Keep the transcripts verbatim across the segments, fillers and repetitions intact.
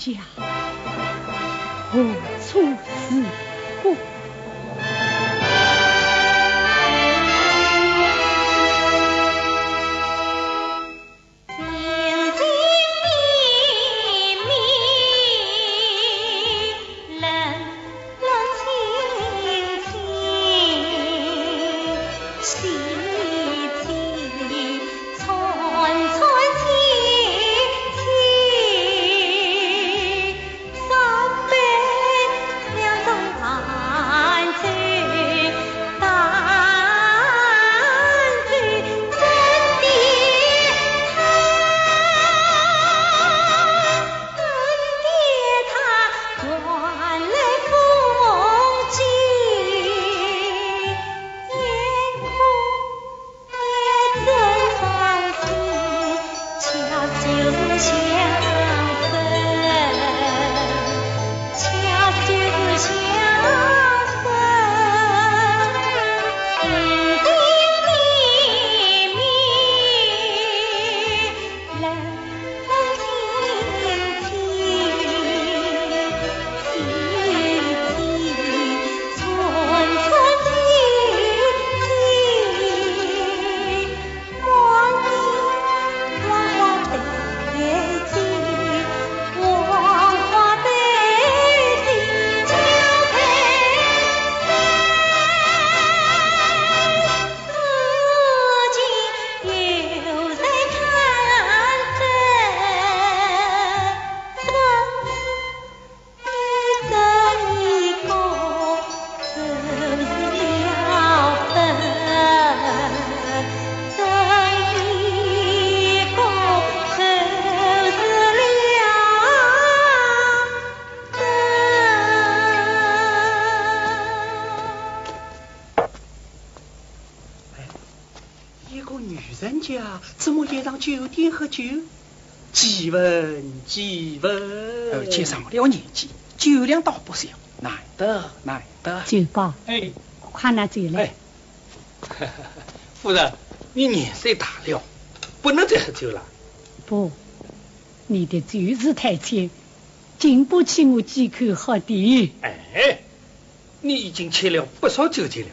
家，何处是故？一个女人家怎么也上酒店喝酒？奇闻，奇闻。而且上了年纪，酒量倒不小，难得，难得。舅爸，哎。快拿酒来。哎。夫人，你年岁大了，不能再喝酒了。不，你的酒字太浅，经不起我几口喝的。哎，你已经欠了不少酒钱了，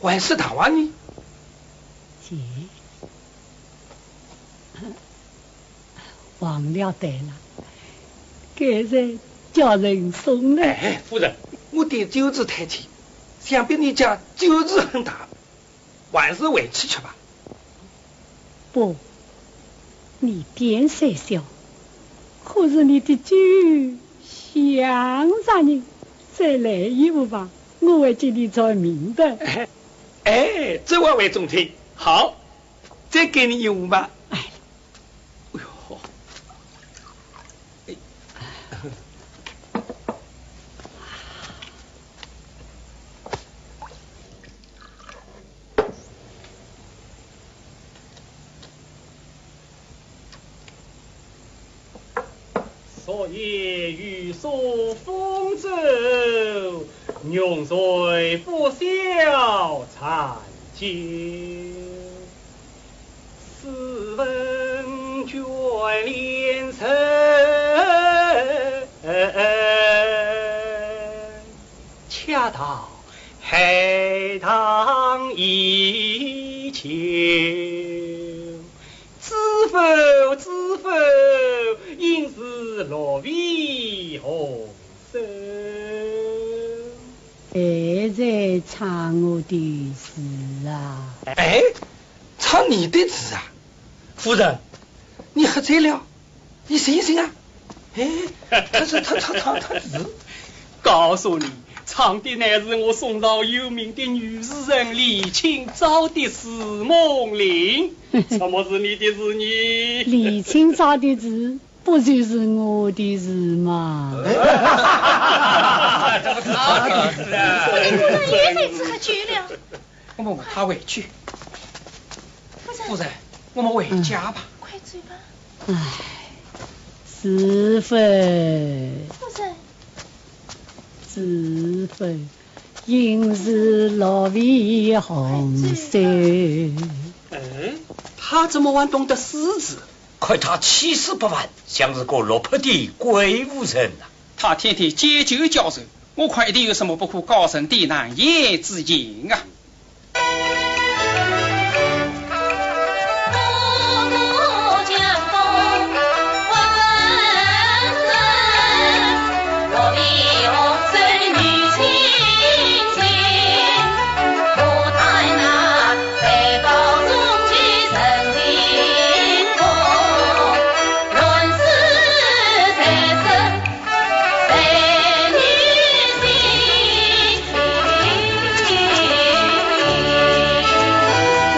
还是大话呢？姐，忘了带了，刚才叫人送了。哎，夫人，我的酒字太浅，想必你家酒字很大，还是回去吃吧。不，你店虽小，可是你的酒香着呢，再来一壶吧，我会给你算命的。哎，哎，这话为中听。好，再给你一壶吧。哎。哎呦，哎。 昨夜雨疏风骤，浓睡不消残酒。试问卷帘人，恰道海棠依旧。 知否，知否，应是落飞红尘。还在唱我的词啊？哎，唱你的词啊？夫人，你喝醉了？你醒一醒啊！ 哎，他是，他，他，他，他是……告诉你，唱的乃是我宋朝有名的女诗人李清照的《似梦令》。怎么是你的词呢？李清照的词，不就是我的词吗？哎，这不是他的词啊。夫人，夫人，又在此喝酒了。我们问他回去。夫人。夫人，我们回家吧。快走吧。 唉，知否，夫人。知否，应是落飞红尘。哎，他怎么还懂得诗词？看她气势不凡，像是个落魄的贵妇人啊。她天天借酒浇愁，我看一定有什么不可告人的难言之隐啊。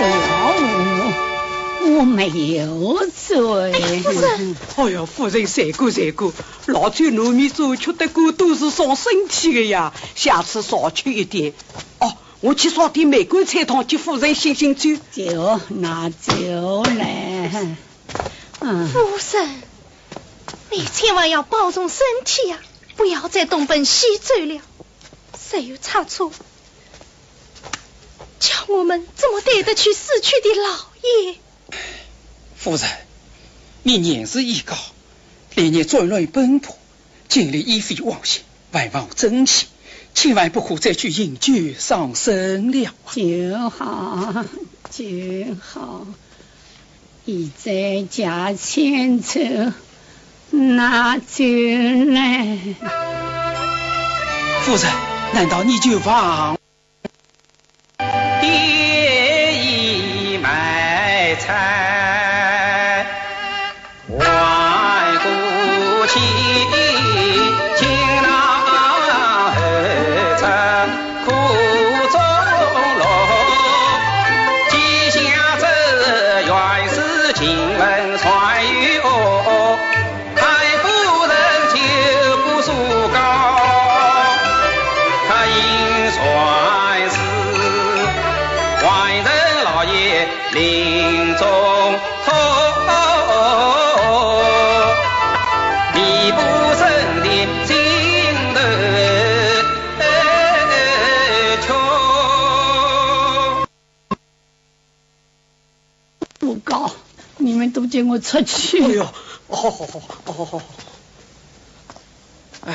我，我没有醉。哎，夫人。哎呀，夫人，罪过罪过，老酒难免做，吃得过多是伤身体的呀，下次少吃一点。哦，我去烧点梅干菜汤给夫人醒醒酒。酒，拿酒来。嗯。夫人，你千万要保重身体呀，不要再东奔西走了。 谁有差错，叫我们怎么对得起死去的老爷？夫人，你年事已高，连年转乱奔波，精力已非往昔，还望珍惜，千万不可再去饮酒伤身了。酒好，酒好。 现在驾千车，拿酒来。夫人，难道你就忘？爹已卖菜，还顾及情郎后出 苦中乐，几想这原是晴雯传与恶，太夫人就不舒高，她因传是还人老爷临终 托，弥补身体尽头缺。不告，你们都给我出去。哎呦，好好好，好好好。唉。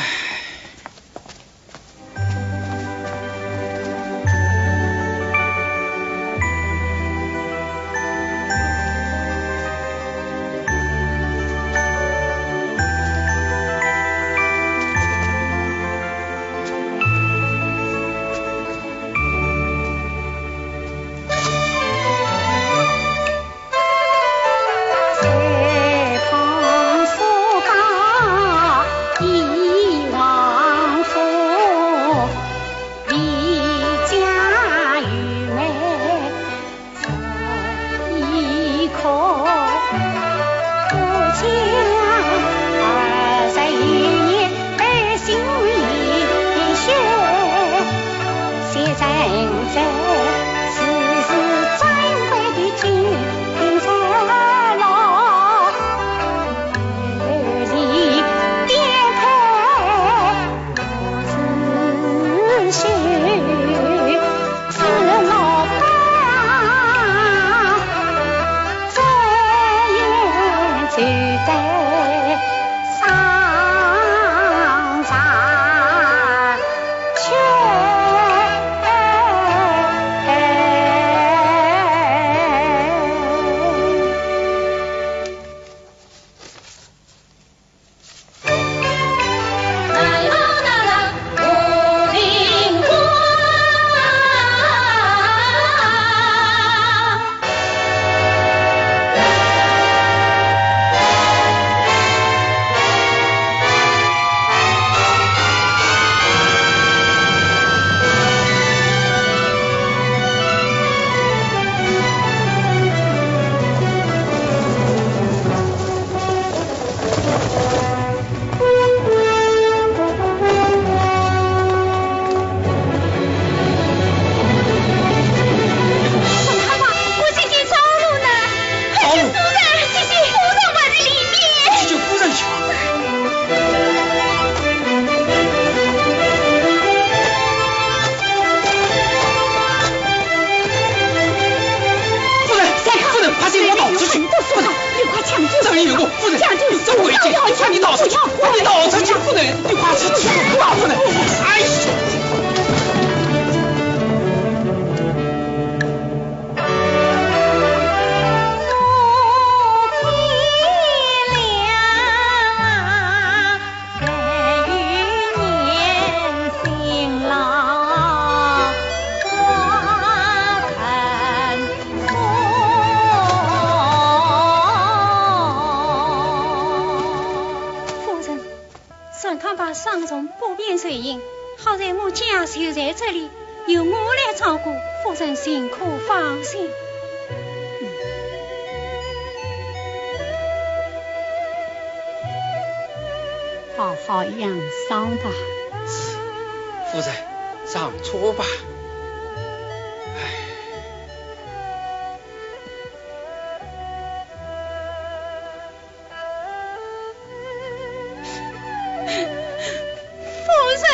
看怕伤重不便受刑，好在我家就在这里，由我来照顾，夫人尽可放心。好好养伤吧。夫人，上车吧。唉。 夫人。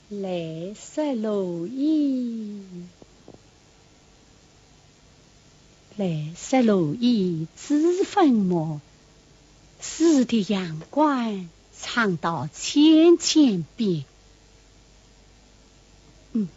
来时路易，来时路易知坟墓，逝的阳关唱到千间边。嗯。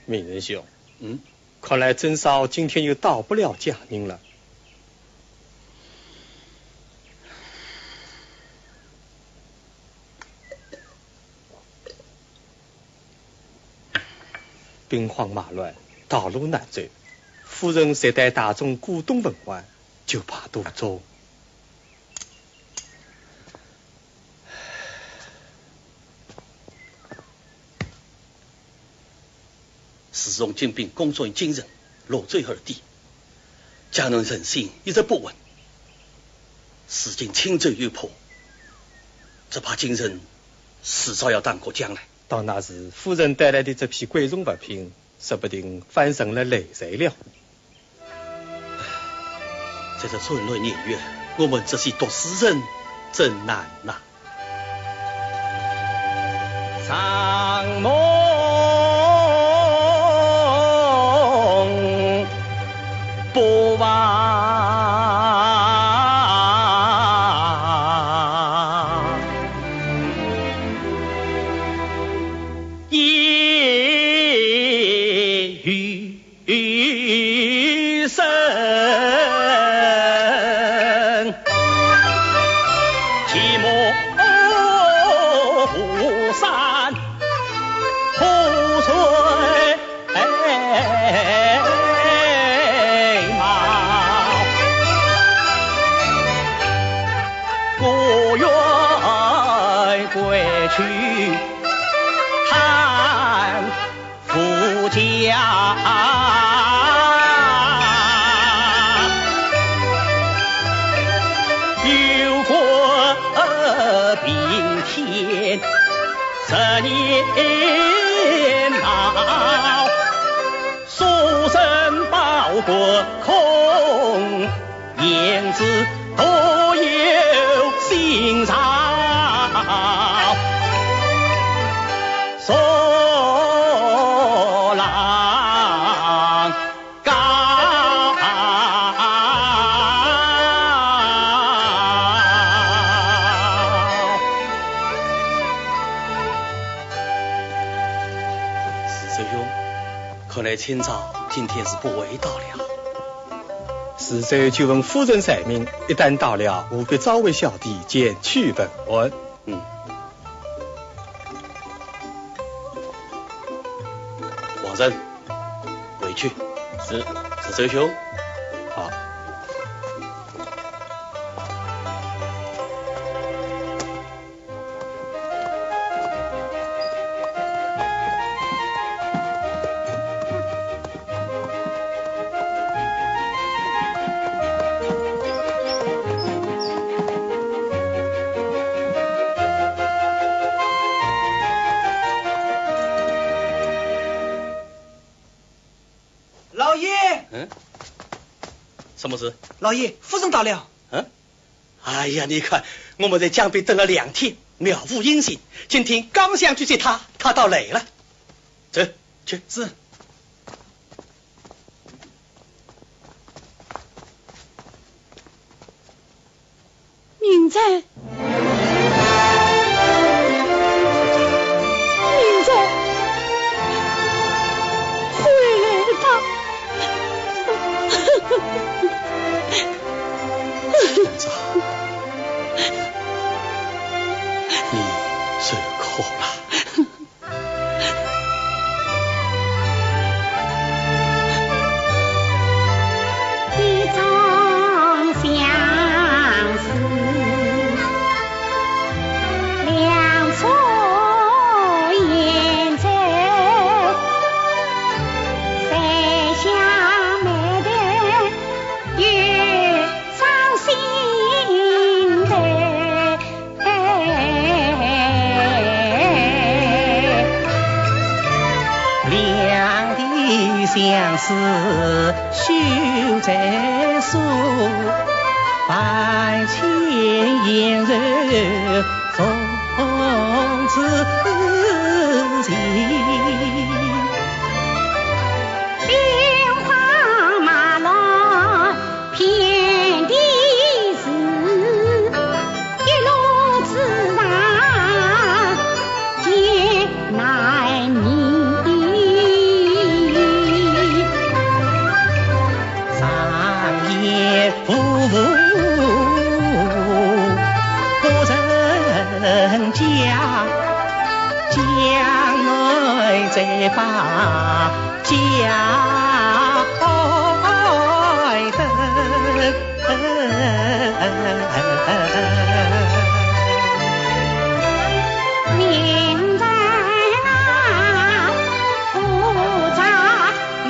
明仁兄，嗯？看来曾嫂今天又到不了嘉宁了。 兵荒马乱，道路难走，夫人随带大众过东文玩，就怕途中。自从金兵攻占京城，落追而抵，江南人心一直不稳，如今青州又破，只怕京城迟早要打过江来。 到那时，夫人带来的这批贵重物品，说不定翻成了累赘了。这是春闰年月，我们这些读书人真难呐。回去看夫家。有过并肩十年老，书生报国空。 胭脂独有新裳诉郎高。世周兄，看来清早今天是不会到了。 世周就问夫人罪名，一旦到了，务必早为小弟前去问安。嗯。王仁，回去。是。世周兄。好。 老爷！嗯？什么事？老爷，夫人到了。嗯？ 哎呀，你看，我们在江边等了两天，渺无音信，今天刚想去接她，她倒来了。走，去。是。明珍，明珍，回来吧。 你受苦了。一种相思，两处胭脂，谁想眉头 又伤心头。两地相思休再诉，万千烟愁 从此起。兵荒马乱遍地是，一路之上艰难觅。常言 无福不成家，将来再把家安顿。明人啊， 不察雨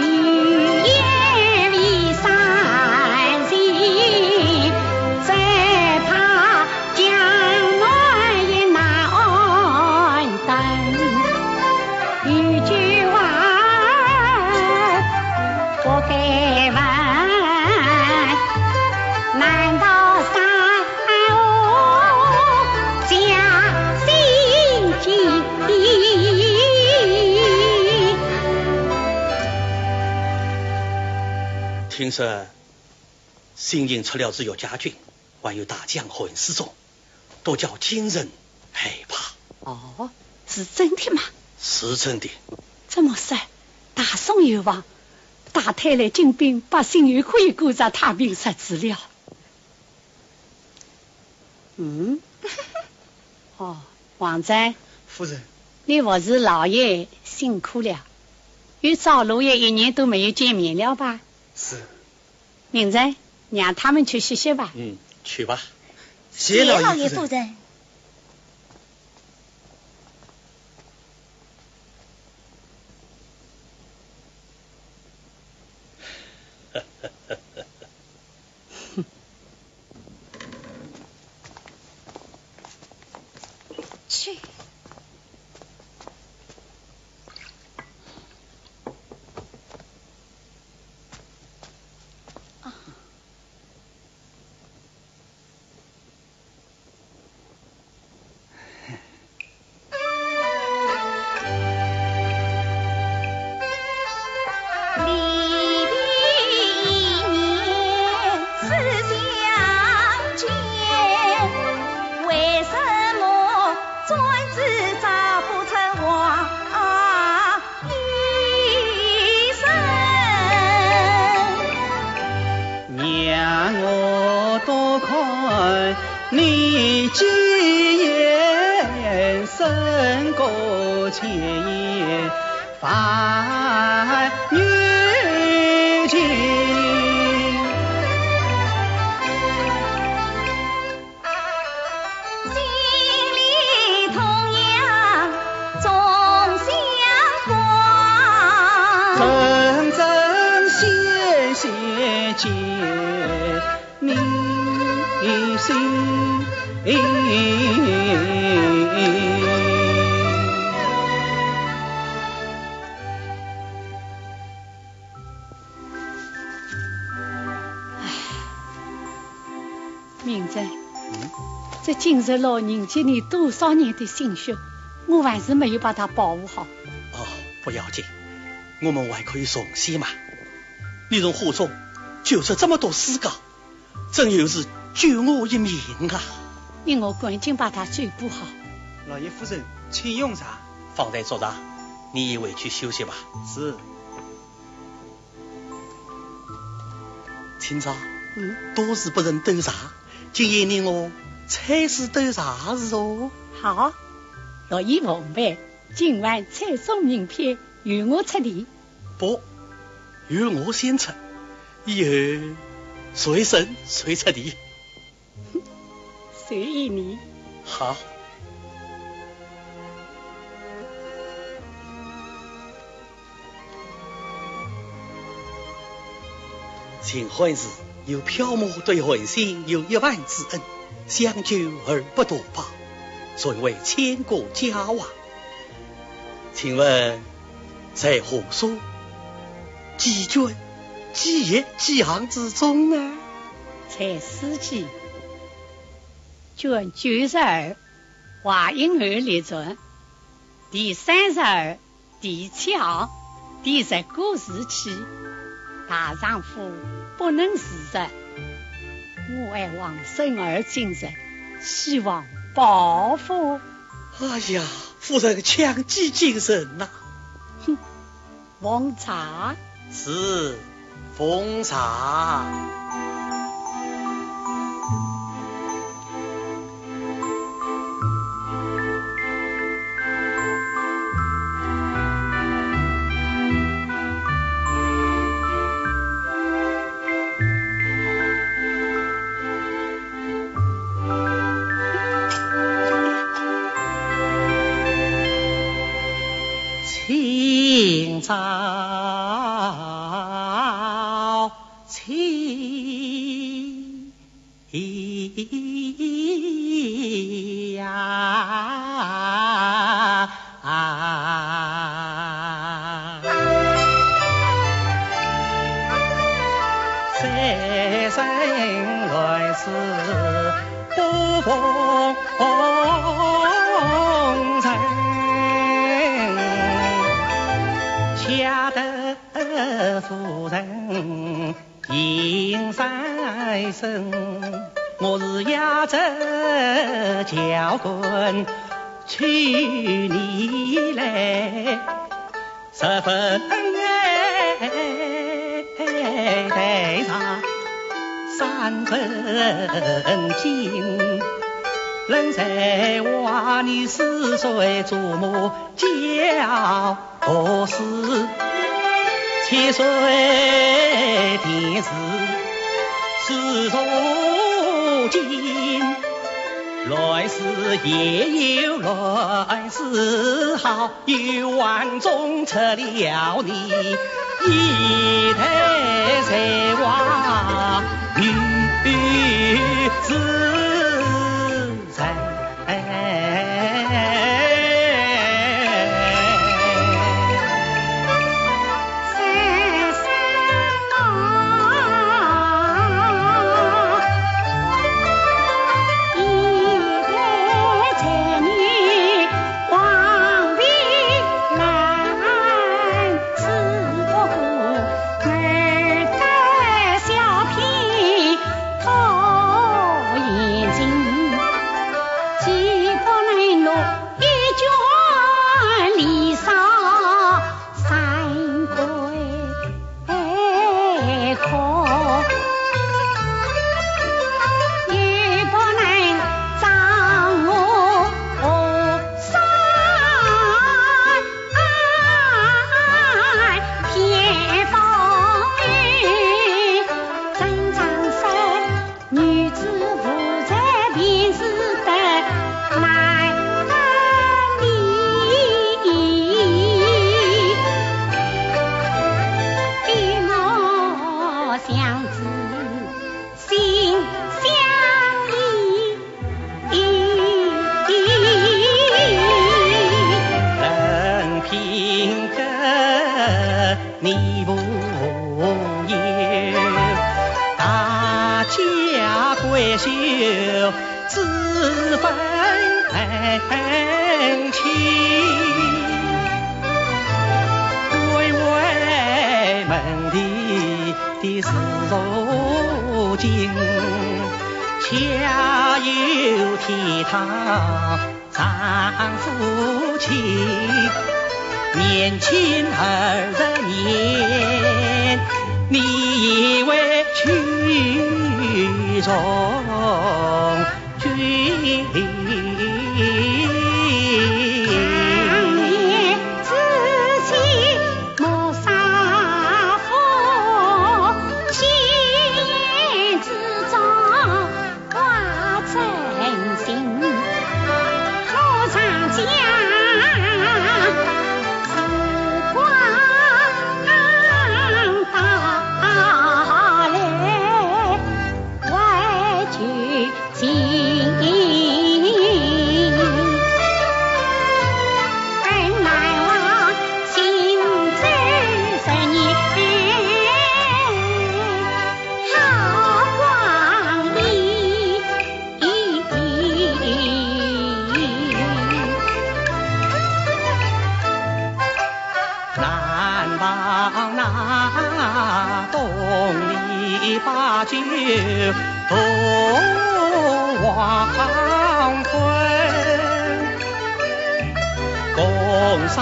夜未散尽，只怕江南也难安顿。有句话不该问，难道山 听说新营出了只岳家军，还有大将韩世忠，都叫京人害怕。哦，是真的吗？是真的。这么说，大宋有望，大太监进兵，百姓又可以过着太平日子了。 嗯？哦，王珍。夫人。你服侍老爷辛苦了，有早罗夜一年都没有见面了吧？是。明珍，让他们去歇歇吧。嗯，去吧。谢老爷夫人。去。啊。 让我多看你几眼，胜过千言万语情。 心里同样总相挂。真真切切见你心。 明珍，嗯？这金日乐凝结你多少年的心血，我还是没有把它保护好。哦，不要紧，我们还可以重写嘛。你从画中救出这么多世家，真有是救我一命啊！你我赶紧把它修补好。老爷夫人，请用茶。方才作茶，你回去休息吧。是。 清茶，嗯？多时不曾斗茶，今夜你我猜字斗茶是哦。好，乐意奉陪，今晚猜中名篇，由我出题。不，由我先出，以后谁胜谁出题。 随意你。好。秦汉时，有朴母对韩信有一万之恩，相救而不图报，传为千古佳话。 请问在何所？几卷、几页、几行之中呢？在四季，卷九十二，华阴侯列传，第三十二，第七行，第十个字起。大丈夫不能自杀，我爱王孙而今日，希望报复。 哎呀，夫人强记精神呐。哼，奉茶。是，奉茶。清早起呀。 三生来世不逢人，恰得夫人 应三声，我是夜叉教官，去年来十分待上三分金，人在外你是谁做么教？ 何事千岁便是事如今，乱世也有乱世好，有王中出了你，一代才华女子。 在一卷离骚三归。 哎，可又不能张我河山，偏逢你正张山。 女子无才便是得难离，与我相知心相依。任凭歌你无 有大家闺秀之风情，贵为门第的是如今，家有天堂 丈夫情，年近二十年，你为取容君。长夜之期莫少夫，心之中 挂真心，路上讲时光倒流为旧情。更难忘轻舟十年 好光阴。难忘那东篱把酒度黄昏，共赏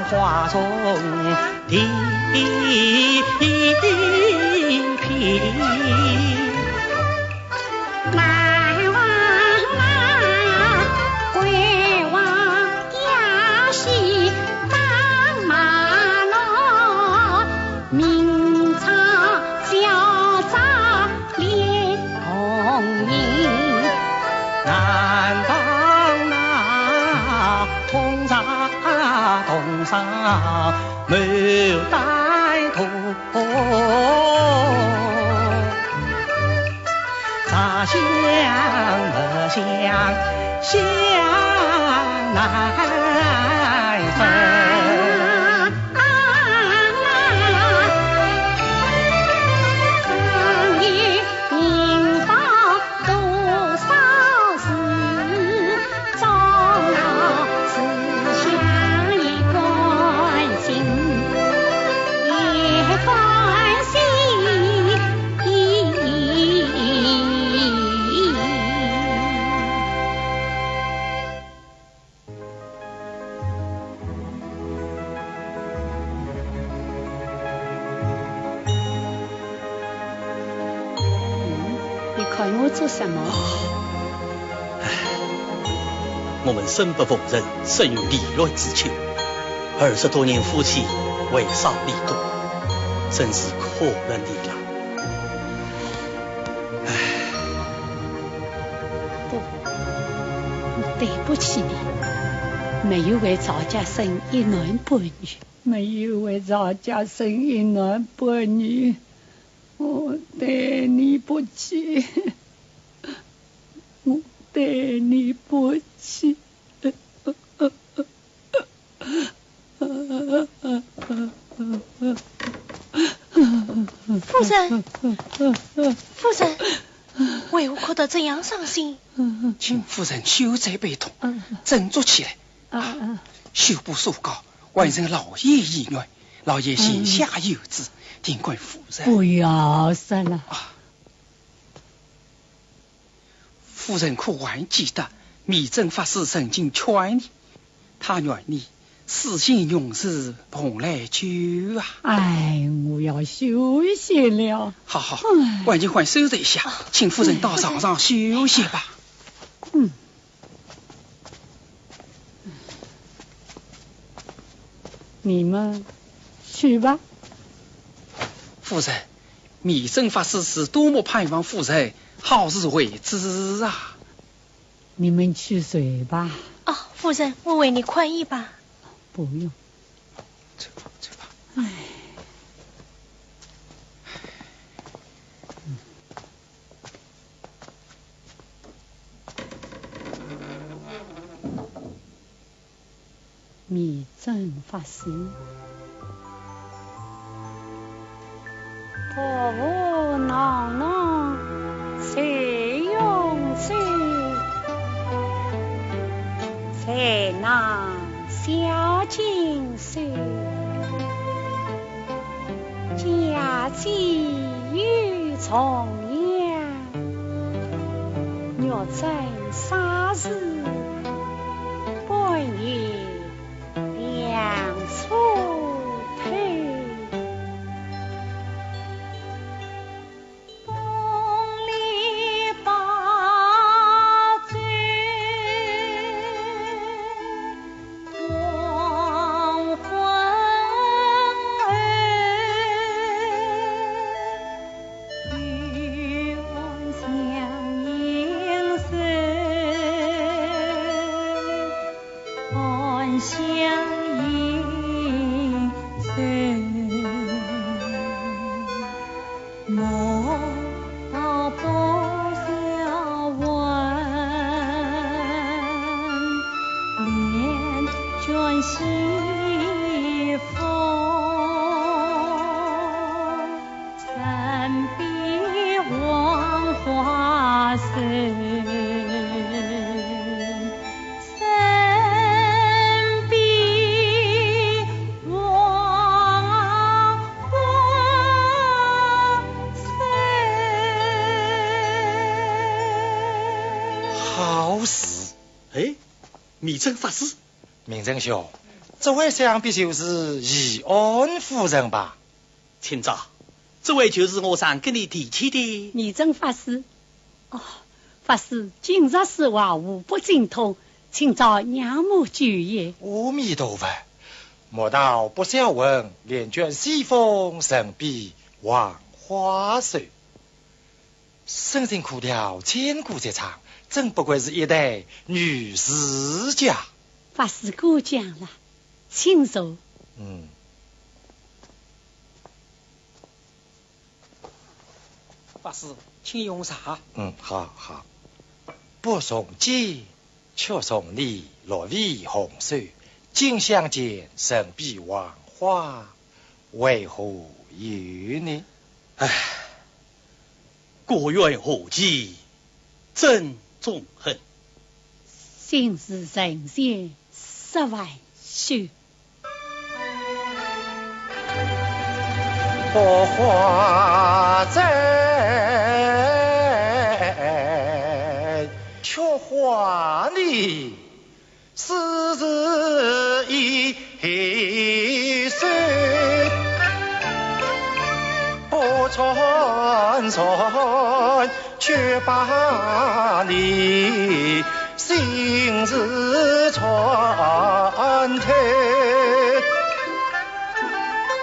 花重 地平。难忘那桂花夜戏打马郎，明朝小招 联红缨。难忘那红茶东上牡丹图，茶香墨香香难分。 你看我做什么？唉，我们生不逢时，生于离乱之秋，二十多年夫妻，为少离多，真是可怜你了。唉。不， 我对不起你，没有为赵家生一男半女。没有为赵家生一男半女，我对你不起，我对你不起。 夫人，夫人，为何哭得这样伤心？请夫人休再悲痛，振作起来。啊，啊。秀婆所告，还承老爷遗愿，老爷膝下有子，定看夫人。不要说了。啊。 夫人可还记得，面真法师曾经劝你，他愿你此行永世蓬莱久啊。哎，我要休息了。好好，哎。婉清，快收拾一下，请夫人到床上休息吧。嗯。你们去吧。夫人，面真法师是多么盼望夫人好自为之啊。 你们去睡吧。哦，夫人，我为你宽衣吧。不用。走吧，走吧。唉。面真法师。薄暮濃濃斜陽斜，才能晓金山。家祭与重阳，玉簪纱丝半夜 两处偷。好事！哎，面真法师。 面真兄，这位想必就是易安夫人吧？清早，这位就是我常跟你提起的。面真法师。哦，法师，今日是华无不精通，请早仰慕久矣。阿弥陀佛，莫道不孝翁，连卷西风，身披黄花瘦。 生性苦调，千古绝唱，真不愧是一代女诗家。法师过奖了，请坐。嗯。法师，请用茶。嗯，好，好。不从今，却从你，绿肥红瘦，今相见，身披黄花，为何有你？唉， 故园何期真种恨。心似神仙十万宿。百花争，却花你 似是一首。不传传，却把你心事穿透。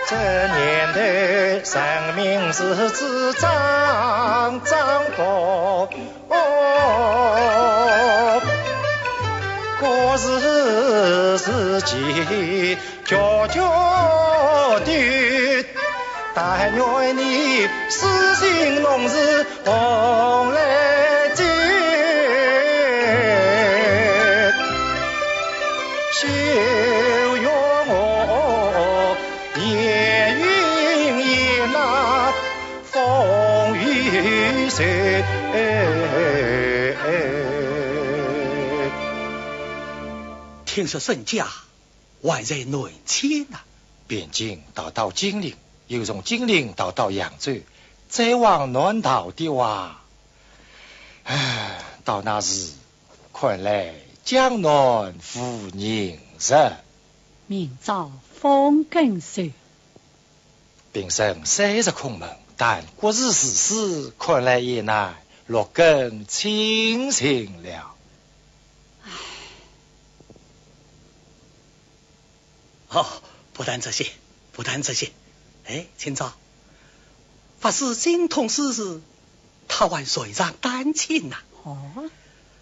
这年头，人命是支桩桩高。 哦，各自自己决决定，但愿你死心同时同来走，休怨我 烟云烟呐，风雨水。听说沈家还在南迁呐。汴京逃到金陵，又从金陵逃到扬州，再往南逃的话，唉，到那时，看来江南无人日。明朝风更瘦。平生虽是孔门，但国事如此，看来也难六根清净了。唉。 哦，不谈这些，不谈这些。哎，清照，法师精通诗词，他还算上丹青呐。哦。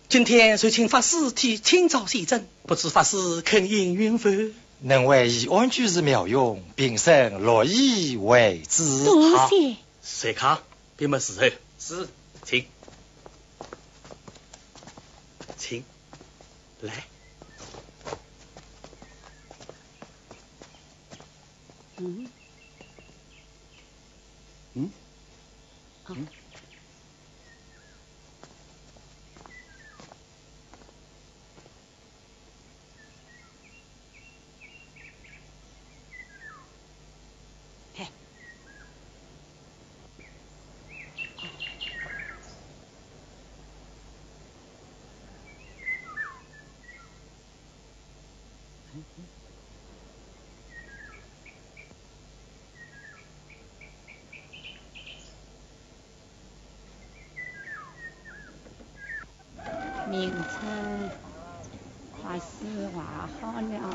今天就请法师替清照写真，不知法师肯应允否？能为医案主持妙用，平生乐意为之。多谢。好，随康，别没事。是，请。请。 来。嗯。嗯？啊。嗯？嘿。 明春花诗画好了没有啊？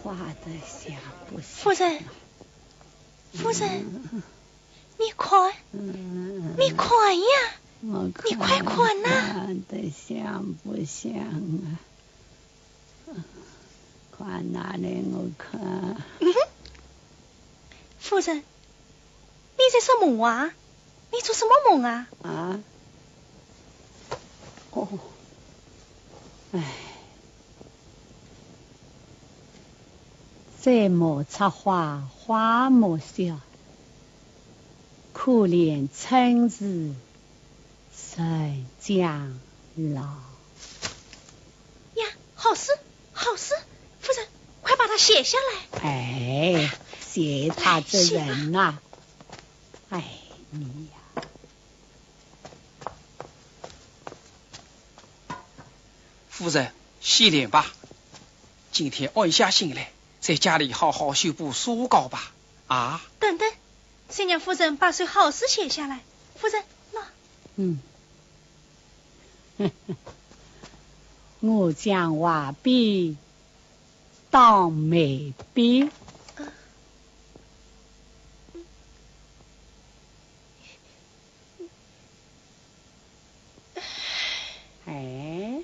画得像不像啊？夫人，夫人，嗯。 你看，嗯。你看呀，我看，你快看呐。看得像不像啊？快拿来我看。嗯哼。夫人，你在做梦啊？你做什么梦啊？啊？哦，唉。 山木插花花木笑，可怜春日人将老。呀，好诗，好诗，夫人，快把它写下来。哎，写他这人呐，哎，你呀。 夫人，歇凉吧。今天安下心来，在家里好好修补书稿吧。啊？等等，先让夫人把首好诗写下来。夫人，喏。嗯。我将画笔当眉笔。 哎。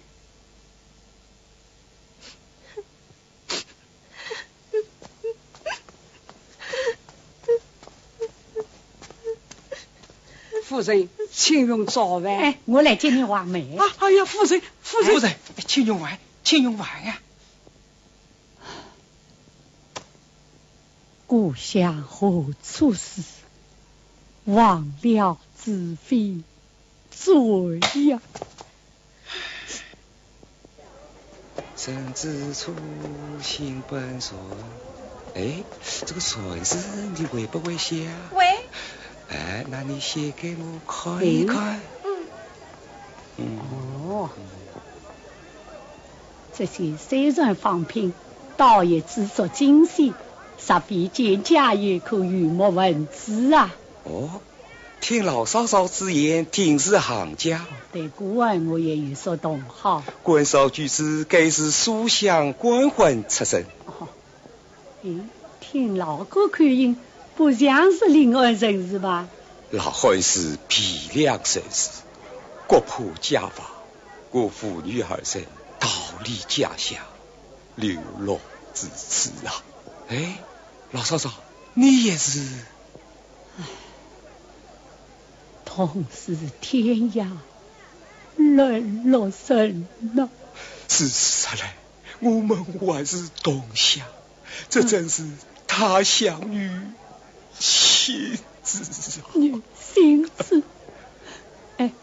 夫人，请用早饭。哎，我来接你话梅。啊，哎呀，夫人，夫人。夫人，哎，请用饭，请用饭呀。 故乡何处是？忘了子非罪呀。人之初，性本善。哎，这个善字你会不会写啊？会。哎，那你写给我看一看。嗯。嗯。哦。 这些虽然仿品，倒也制作精细，煞费千家万苦，语墨文字啊。哦，听老嫂嫂之言，定是行家。对古文我也有所懂好。官少居士，该是书香官宦出身。哦， 咦，听老哥口音，不像是临安人是吧？老汉是汴梁人士，国破家亡，我父女二人逃离家乡，流落至此啊。哎，老嫂嫂，你也是？唉，同是天涯沦落人呐。如此说来，我们还是同乡。 这真是他乡遇险之啊。遇险之。哎，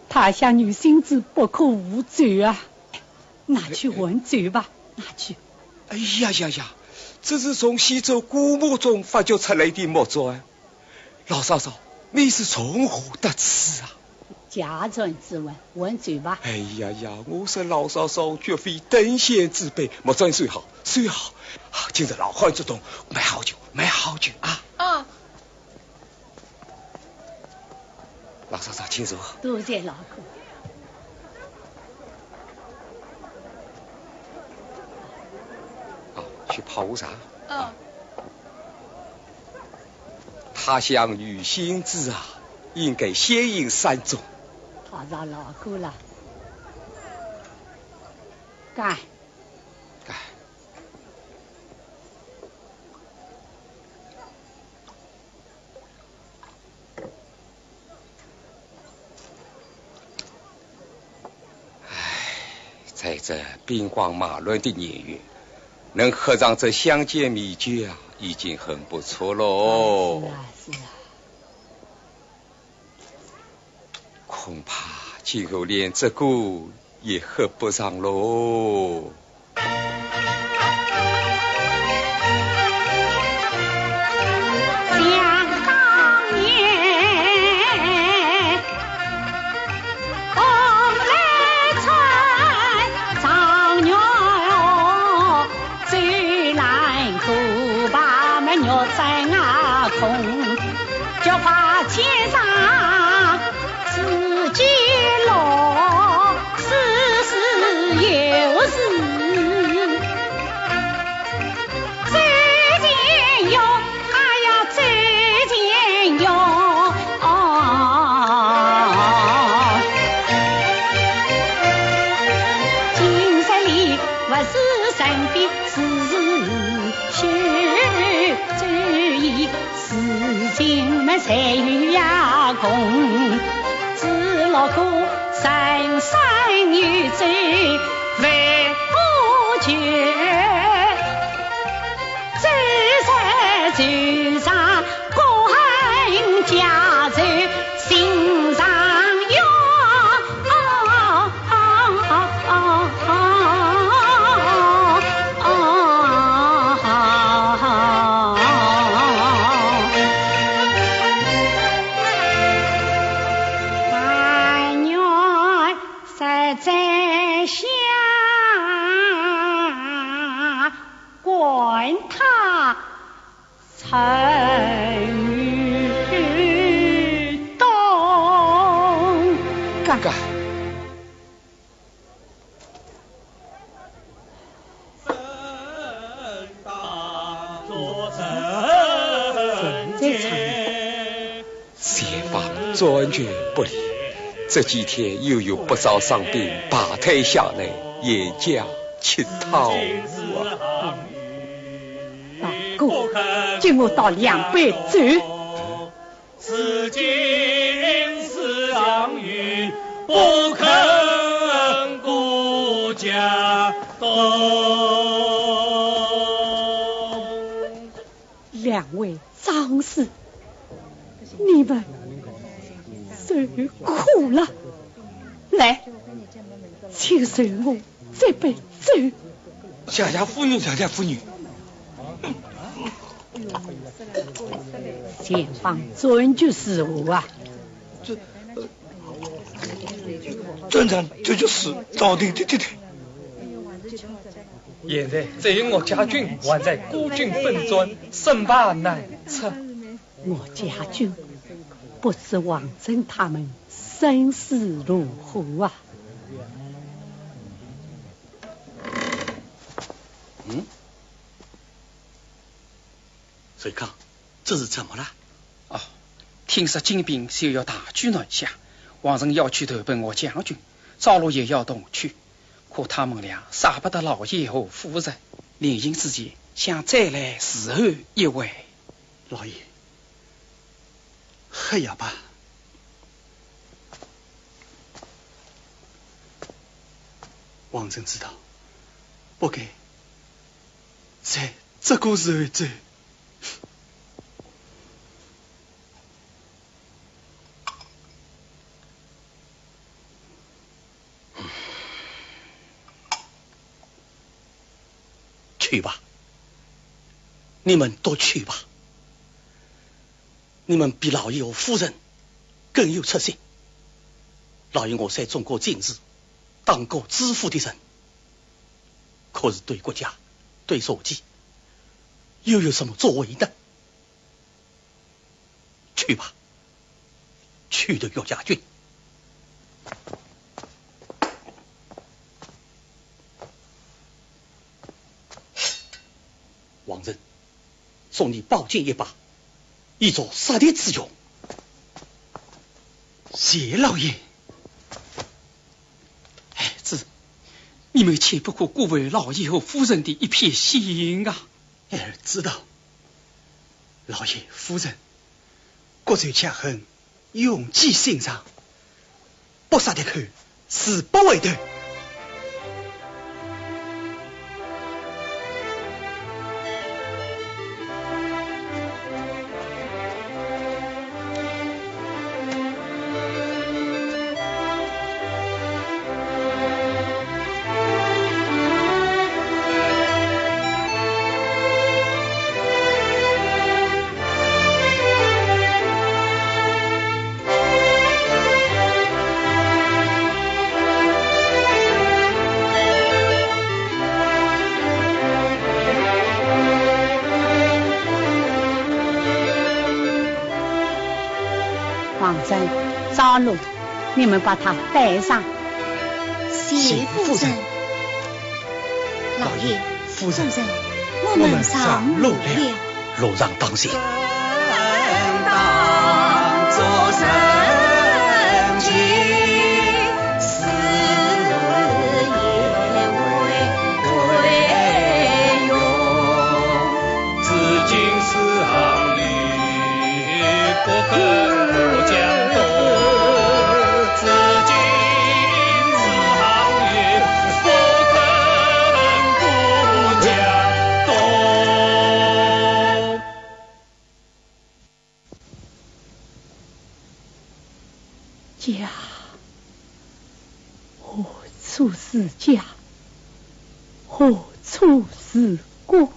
他乡遇险之不可误酒啊。拿去换酒吧，拿去。哎呀呀呀，这是从西周古墓中发掘出来的木砖。老嫂嫂，你是从何得知啊？下船之晚，还走吧。哎呀呀，我说老嫂嫂绝非等闲之辈，莫转，随好，随好。啊，今日老汉做东，买好酒，买好酒啊！啊。老嫂嫂，请坐。多谢老哥。啊，去泡壶茶。嗯。 他乡遇险之啊，应该先行善终。他家老哥了。干。干。唉，在这兵荒马乱的年月， 能喝上这乡间米酒啊，已经很不错喽。是啊，是啊。恐怕今后连这个也喝不上喽。 前方船蹶不离，这几天又有不少商兵排队下来，沿江乞讨啊。大哥，跟我倒两杯酒。 两位张氏，你们受苦了。来，请受我 这杯酒。谢谢夫人，谢谢夫人。前方船蹶如何啊？这，呃，船上这就是到底的，的，的。现在只有岳家军还在孤军奋战，生怕难测。 岳家军，不知王珍他们生死如何啊？嗯？水康，这是怎么了？哦，听说金兵就要大举南下，王珍要去投奔岳家军，赵洛也要同去。 可他们俩舍不得老爷和夫人，临行之前想再来侍候一回。老爷，喝药吧。王珍知道，不该在这个时候走。 去吧，你们都去吧。你们比老爷和夫人更有出息。老爷，我虽中过进士，当过知府的人，可是对国家、对社稷，又有什么作为呢？去吧，去得岳家军。王仁， 送你宝剑一把，以作杀敌之用。谢老爷。孩子，你们切不可辜负老爷和夫人的一片心啊。儿知道。老爷、夫人，国仇家恨， 永记心上，不杀的口，誓不回头。王仁、赵奴，你们把他带上。谢夫人。老爷、夫人，我们上路了。路上当心。家，何处是家？何处是国？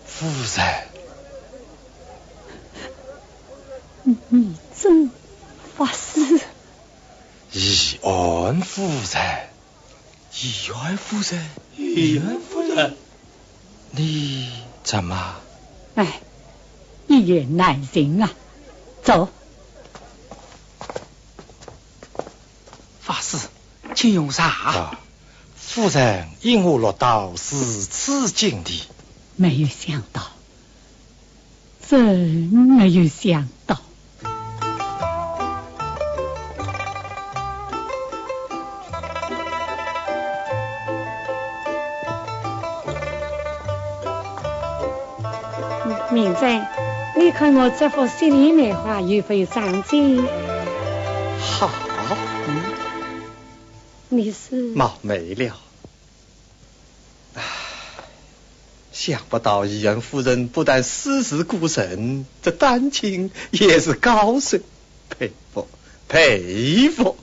夫人。你真发誓？易安夫人。易安夫人？易安夫人？你怎么？哎，一言难尽啊。走。 法师，请用茶。啊，夫人因何落到如此境地？没有想到，真没有想到。 明珍，你看我这幅雪莲梅花有否上镜？好。嗯。你是？冒昧了。唉，想不到易安夫人不但诗词歌人，这丹青也是高手，佩服，佩服。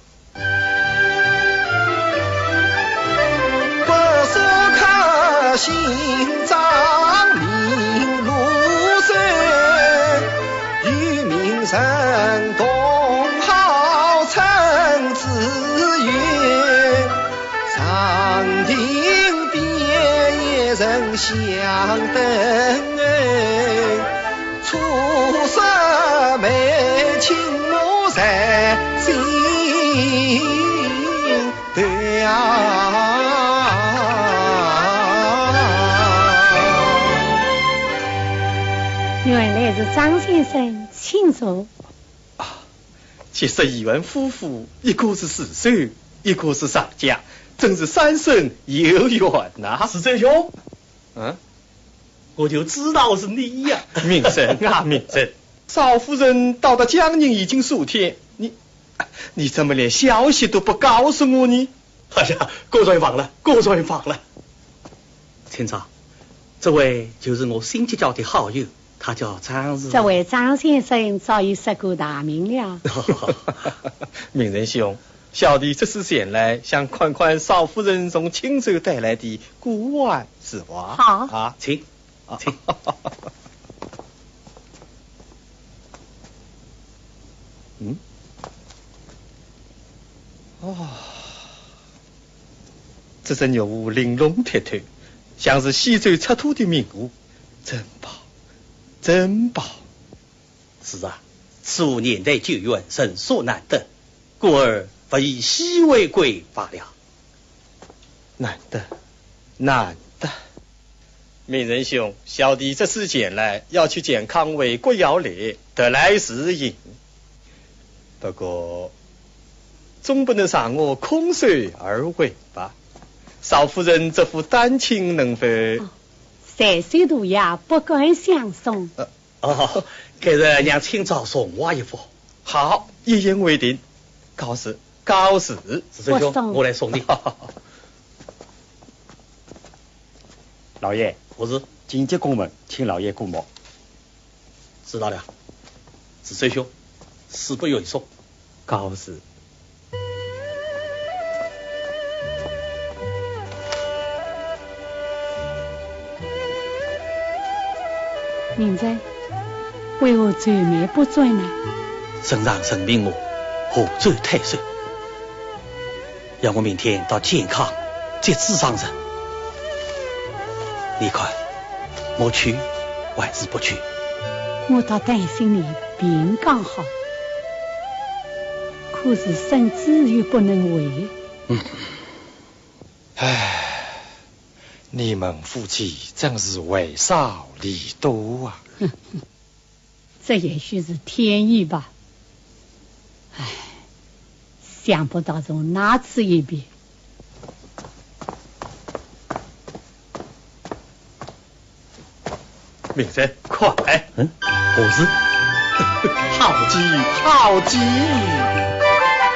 对呀。原来是张先生，请坐。啊，其实易安夫妇，一个是世仇，一个是仇家，真是三生有缘呐。世仇兄。嗯？ 我就知道是你呀。明珍啊，明珍，赵夫人到达江宁已经数天，你，你怎么连消息都不告诉我呢？哎呀，果然忘了，果然忘了。卿家，这位就是我新结交的好友，他叫张氏。这位张先生早已是个大名了。名人兄，小弟这次前来，想看看少夫人从青州带来的古玩字画。好。啊，请，请。嗯？哦，这只玉壶玲珑剔透，像是西周出土的名画，珍宝，珍宝。 是啊，此壶年代久远，人所难得，故而物以稀为贵罢了。难得，难得。名人兄，小弟这次前来，要去健康为国要礼，特来示影。不过，总不能让我空手而回吧？少夫人这副丹青能否？哦，岁数大呀，不敢相送。呃， 哦，改日让卿照送我一幅。好，一言为定。告辞，告辞。是这兄，我送。我来送你。老爷，何事？紧急公文，请老爷过目。知道了。是这兄，事不宜迟。 告辞。明珍，为何愁眉不展呢？圣上任命我河州太守，要我明天到建康接旨上任。你看，我去还是不去？我倒担心你病刚好。 可是圣旨又不能违。唉，你们夫妻真是为少礼多啊。这也许是天意吧。唉，想不到从那次一别， 明珍，快！嗯，何事？好计，好计！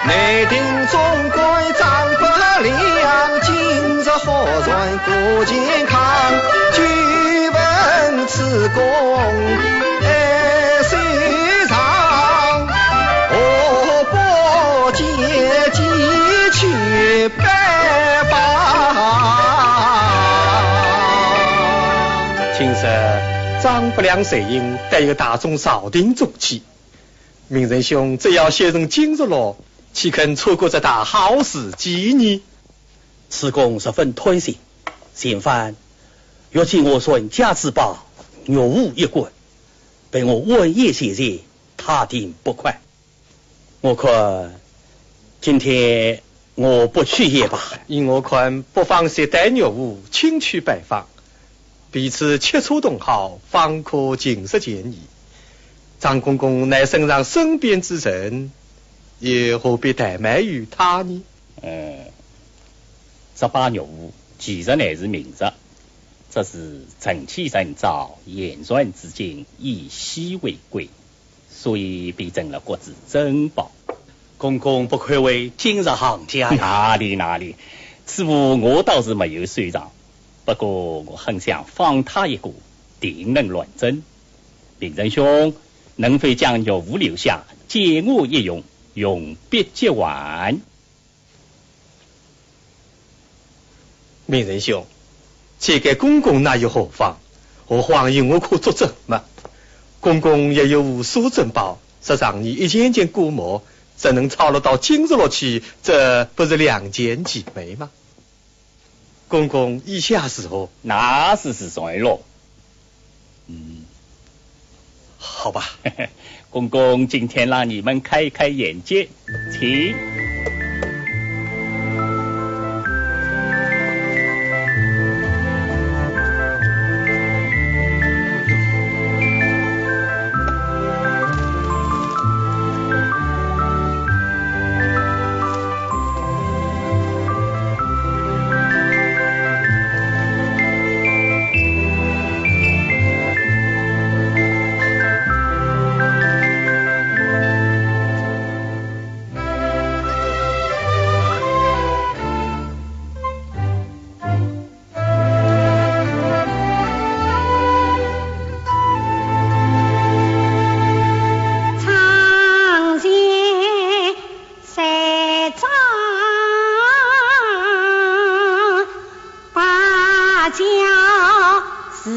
内定总管张伯良，今日忽然过健康，久闻此公，哎，虽然我不见，即去拜 听说张伯良随行带有大众朝廷重器，明仁兄只要写成金玉罗，岂肯错过这大好时机呢？此公十分贪心，前番欲借我传家之宝玉壶一观，被我婉言谢绝，他定不快。 我看，今天我不去也罢。依我看，不妨携带玉壶亲去拜访，彼此切磋同好，方可尽释前嫌。张公公乃圣上身边之人，又何必怠慢于他呢？嗯，这把玉壶其实乃是名石，只是成器成造，言传至今，以稀为贵。 所以便成了国之珍宝。公公不愧为金石行家呀。哪里哪里，此壶我倒是没有收藏，不过我很想仿它一个，定能乱真。明仁兄，能否将玉壶留下，借我一用，用笔即还？ 明仁兄，借给公公那又何妨？何况有我可作证嘛。公公也有无数珍宝，若让你一件件过目，怎能抄得到金玉罗去？这不是两全其美吗？公公意下如何？那是自然咯。 嗯，好吧。公公今天让你们开开眼界，请。家是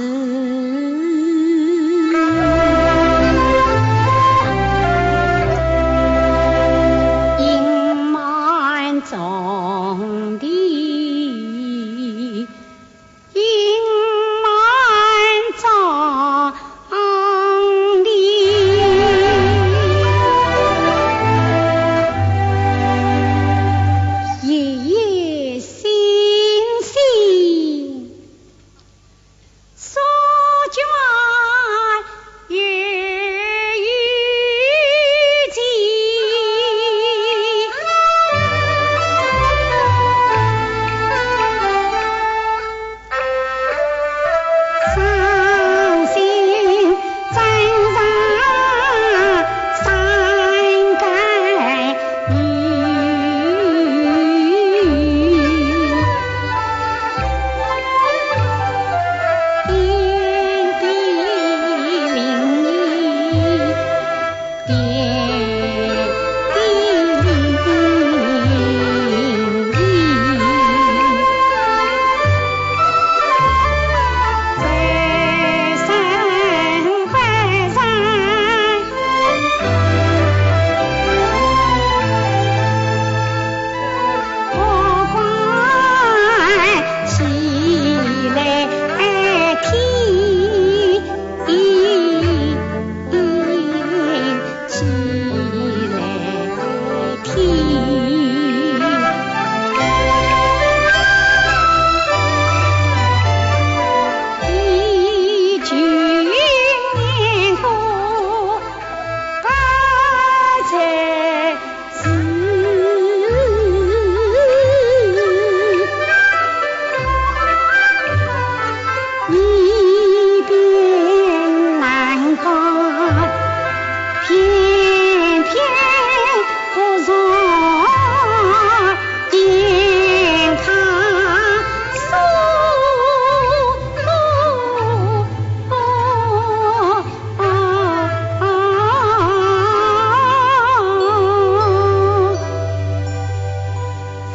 隐瞒中的，隐瞒中的，一夜星星。 所卷又一季。伤心真是伤感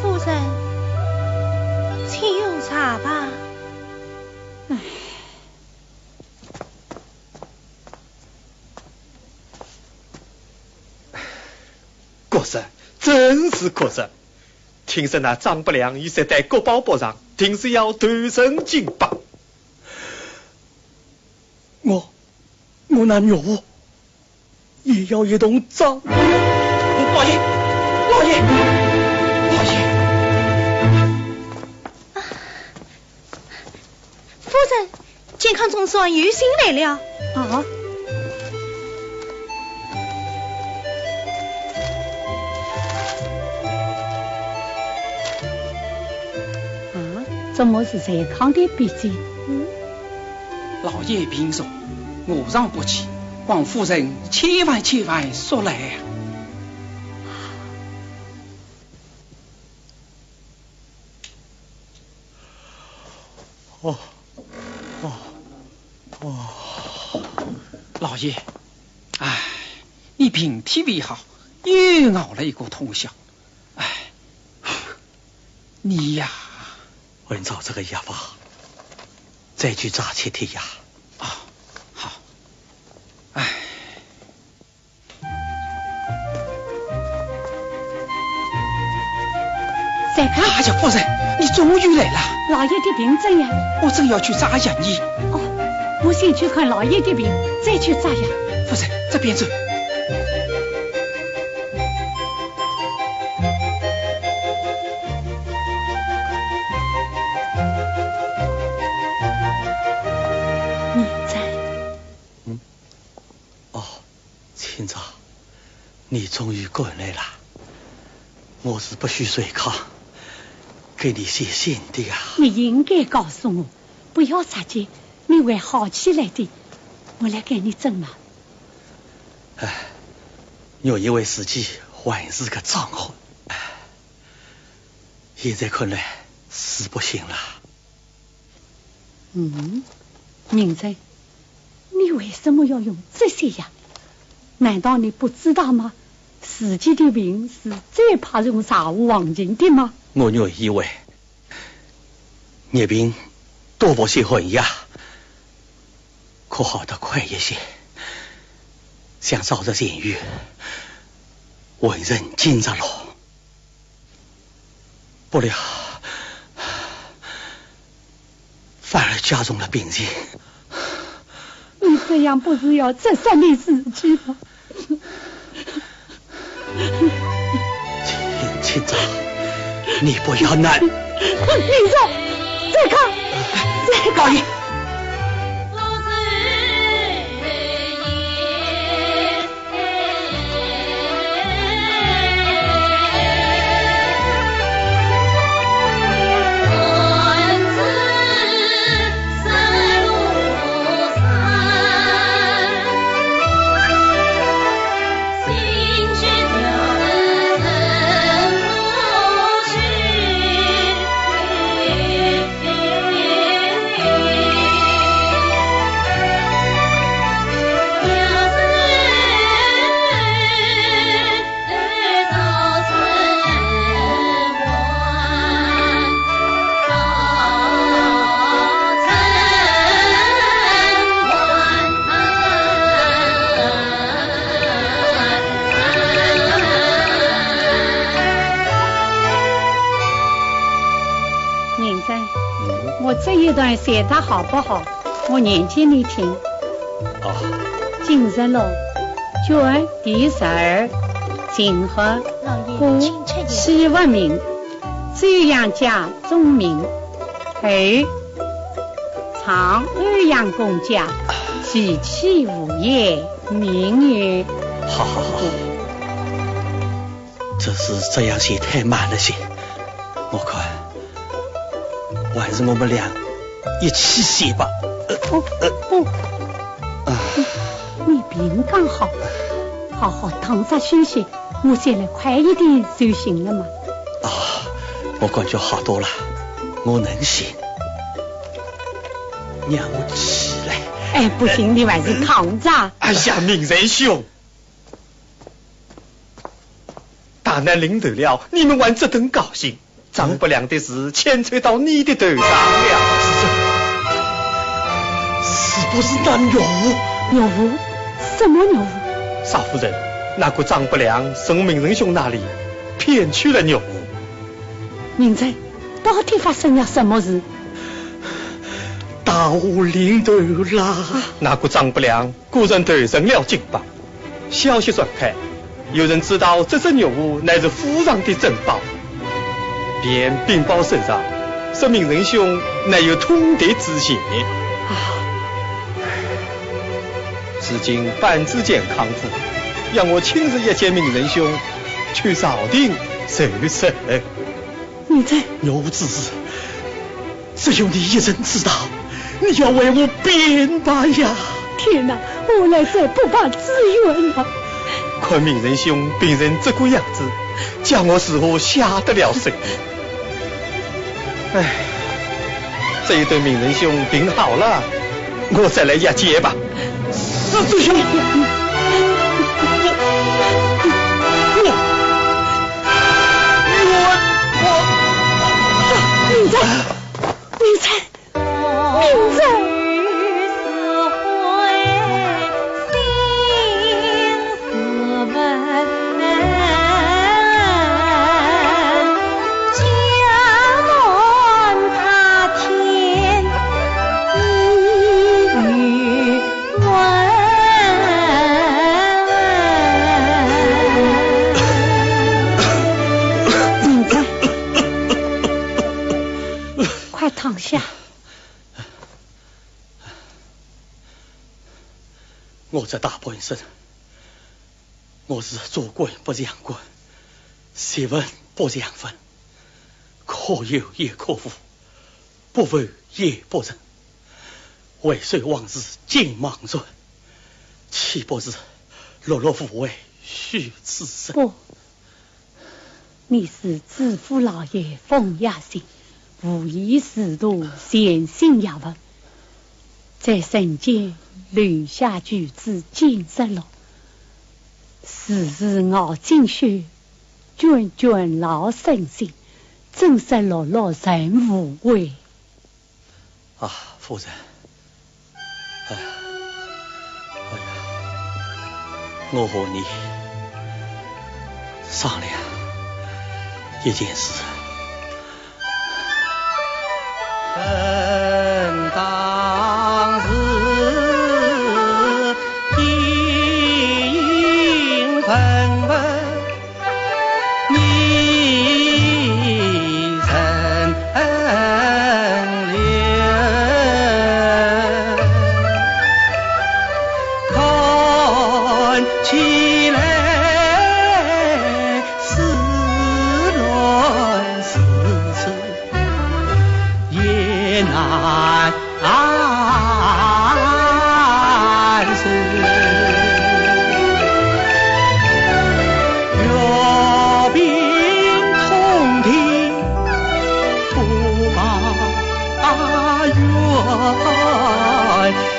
夫人，请用茶吧。唉。 国贼，真是国贼！听说那张伯良已死在国宝簿上，定是要投身京吧？我，我那岳父也要一同葬。老爷，老爷，老爷！ 夫人，健康总算有信来了。啊？啊，怎么是健康的笔迹？嗯？老爷病重，我上不去，望夫人千万千万速来啊！ 哦，哦，哦。老爷，唉，你病体未好，又熬了一个通宵。唉，你呀。闻着这个药方，再去抓七帖呀。啊，好。唉。 再看。哎呀，夫人，你终于来了。老爷的病怎样？我正要去抓药呢。哦，我先去看老爷的病，再去抓药。夫人，这边走。你在。嗯。 哦，清早，你终于赶来了。我是不许随康给你写信的呀。你应该告诉我，不要着急，你会好起来的。我来给你诊脉。哎，我以为自己还是个壮汉，哎，现在看来是不行了。 嗯，明珍，你为什么要用这些药？难道你不知道吗？自己的病是最怕用茶壶忘情的吗？我原以为热病多服侍寒夜，可好得快一些，想早日痊愈，完成今朝咯。不料，反而加重了病情。你这样不是要折煞你自己吗？ 请，请走，你不要难。你说，再看，再看。高爷。 认真，嗯。我这一段写得好不好？我念给你听。啊。今日咯，卷第十二，情和，老爷，请出言。西闻名，周阳家中名。儿，唱欧阳公家，其妻无言，名曰。好，好，好。这是这样写太慢了些，我看还是我们俩一起写吧。呃，哦，呃，哦。啊。你病刚好，好好躺着休息，我写来快一点就行了嘛。啊，我感觉好多了，我能写。让我起来。哎，不行，你还是躺着。哎呀，明仁兄，大难临头了，你们还这等高兴？张伯良的事牵扯到你的头上了。是，是不是那岳父？岳父？什么岳父？少夫人，那个张伯良从明仁兄那里骗去了岳父。明仁，到底发生了什么事？大祸临头啦！那个张伯良果然投诚了金邦。 消息传开，有人知道这只玉壶乃是府上的珍宝，便禀报首上，说明仁兄乃有通敌之嫌。啊！如今半子健康复，要我亲自谒见明仁兄，去朝廷受审。 明仁。玉壶之事，只有你一人知道，你要为我辩白呀！天哪，我来者不白之冤啊！看明仁兄病成这个样子，叫我如何下得了手？唉，只有等明仁兄病好了， 我再来谒见吧。是，师兄。我，我，我，我。明仁，明仁，明仁。快躺下。 我这大半生，我是做官不像官，学问不像文，可有也可无，不问也不成。回首往事尽茫然，岂不是碌碌无为虚此生？不， 你是知府老爷封雅兴，无疑是读前清学问，在人间留下句子今日落，时时熬精血，卷卷老身心，真是碌碌人无为。啊，夫人，哎，哎呀，我和你商量一件事。本当是应分文 你人留，看起来似乱似丑，也难 安身。月饼通天不报冤，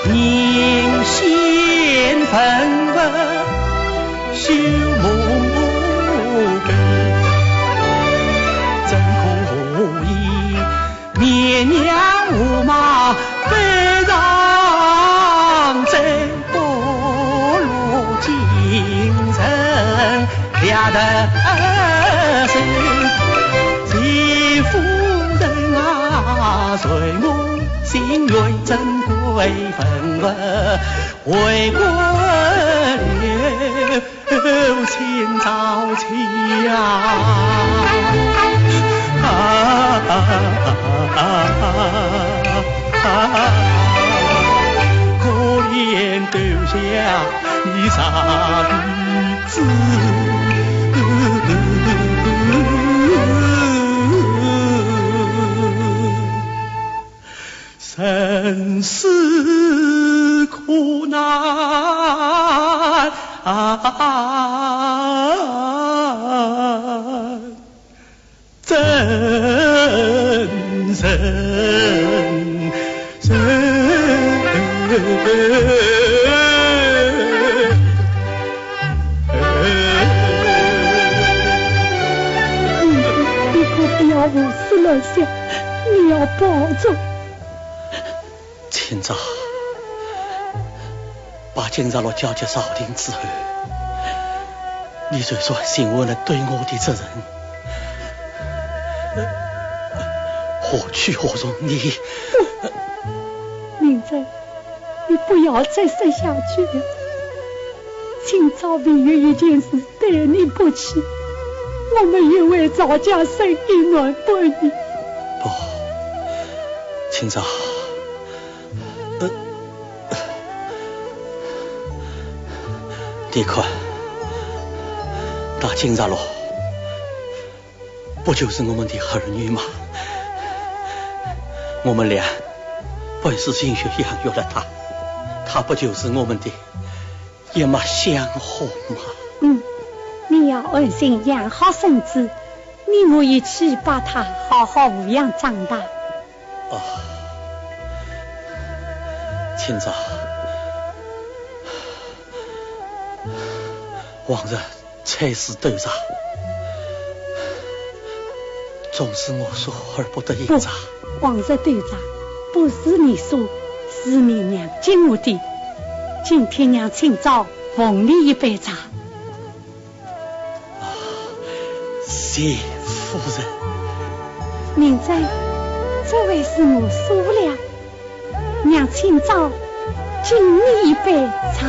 人先分文休墓碑，怎可以 面娘无毛飞上天，不落京城两得手。谢夫人啊，随我心愿，怎归分文回官了。 请早起呀！啊，可怜丢下你长子。 生死苦难，怎忍忍。你，你可不要胡思乱想，你要保重。 清早，把金十六交给朝廷之后，你就算尽完了对我的责任。何去何从，你？不，明珍，你不要再说下去了。清早明月一件事 待你不起，我们也为赵家生一男半女。不，清早，呃，你看，大清早了，不就是我们的儿女吗？我们俩本是心血养育了他，他不就是我们的 一脉相承嘛。嗯，你要安心养好身子，你我一起把他好好抚养长大。啊，清早，往日 差事督察，总是我说而不得行哉。不，往日督察不是你说，是你娘给我的。今天娘清早奉你一杯茶。啊，谢夫人。明珍，这回是我输了。 娘清早敬你一杯茶。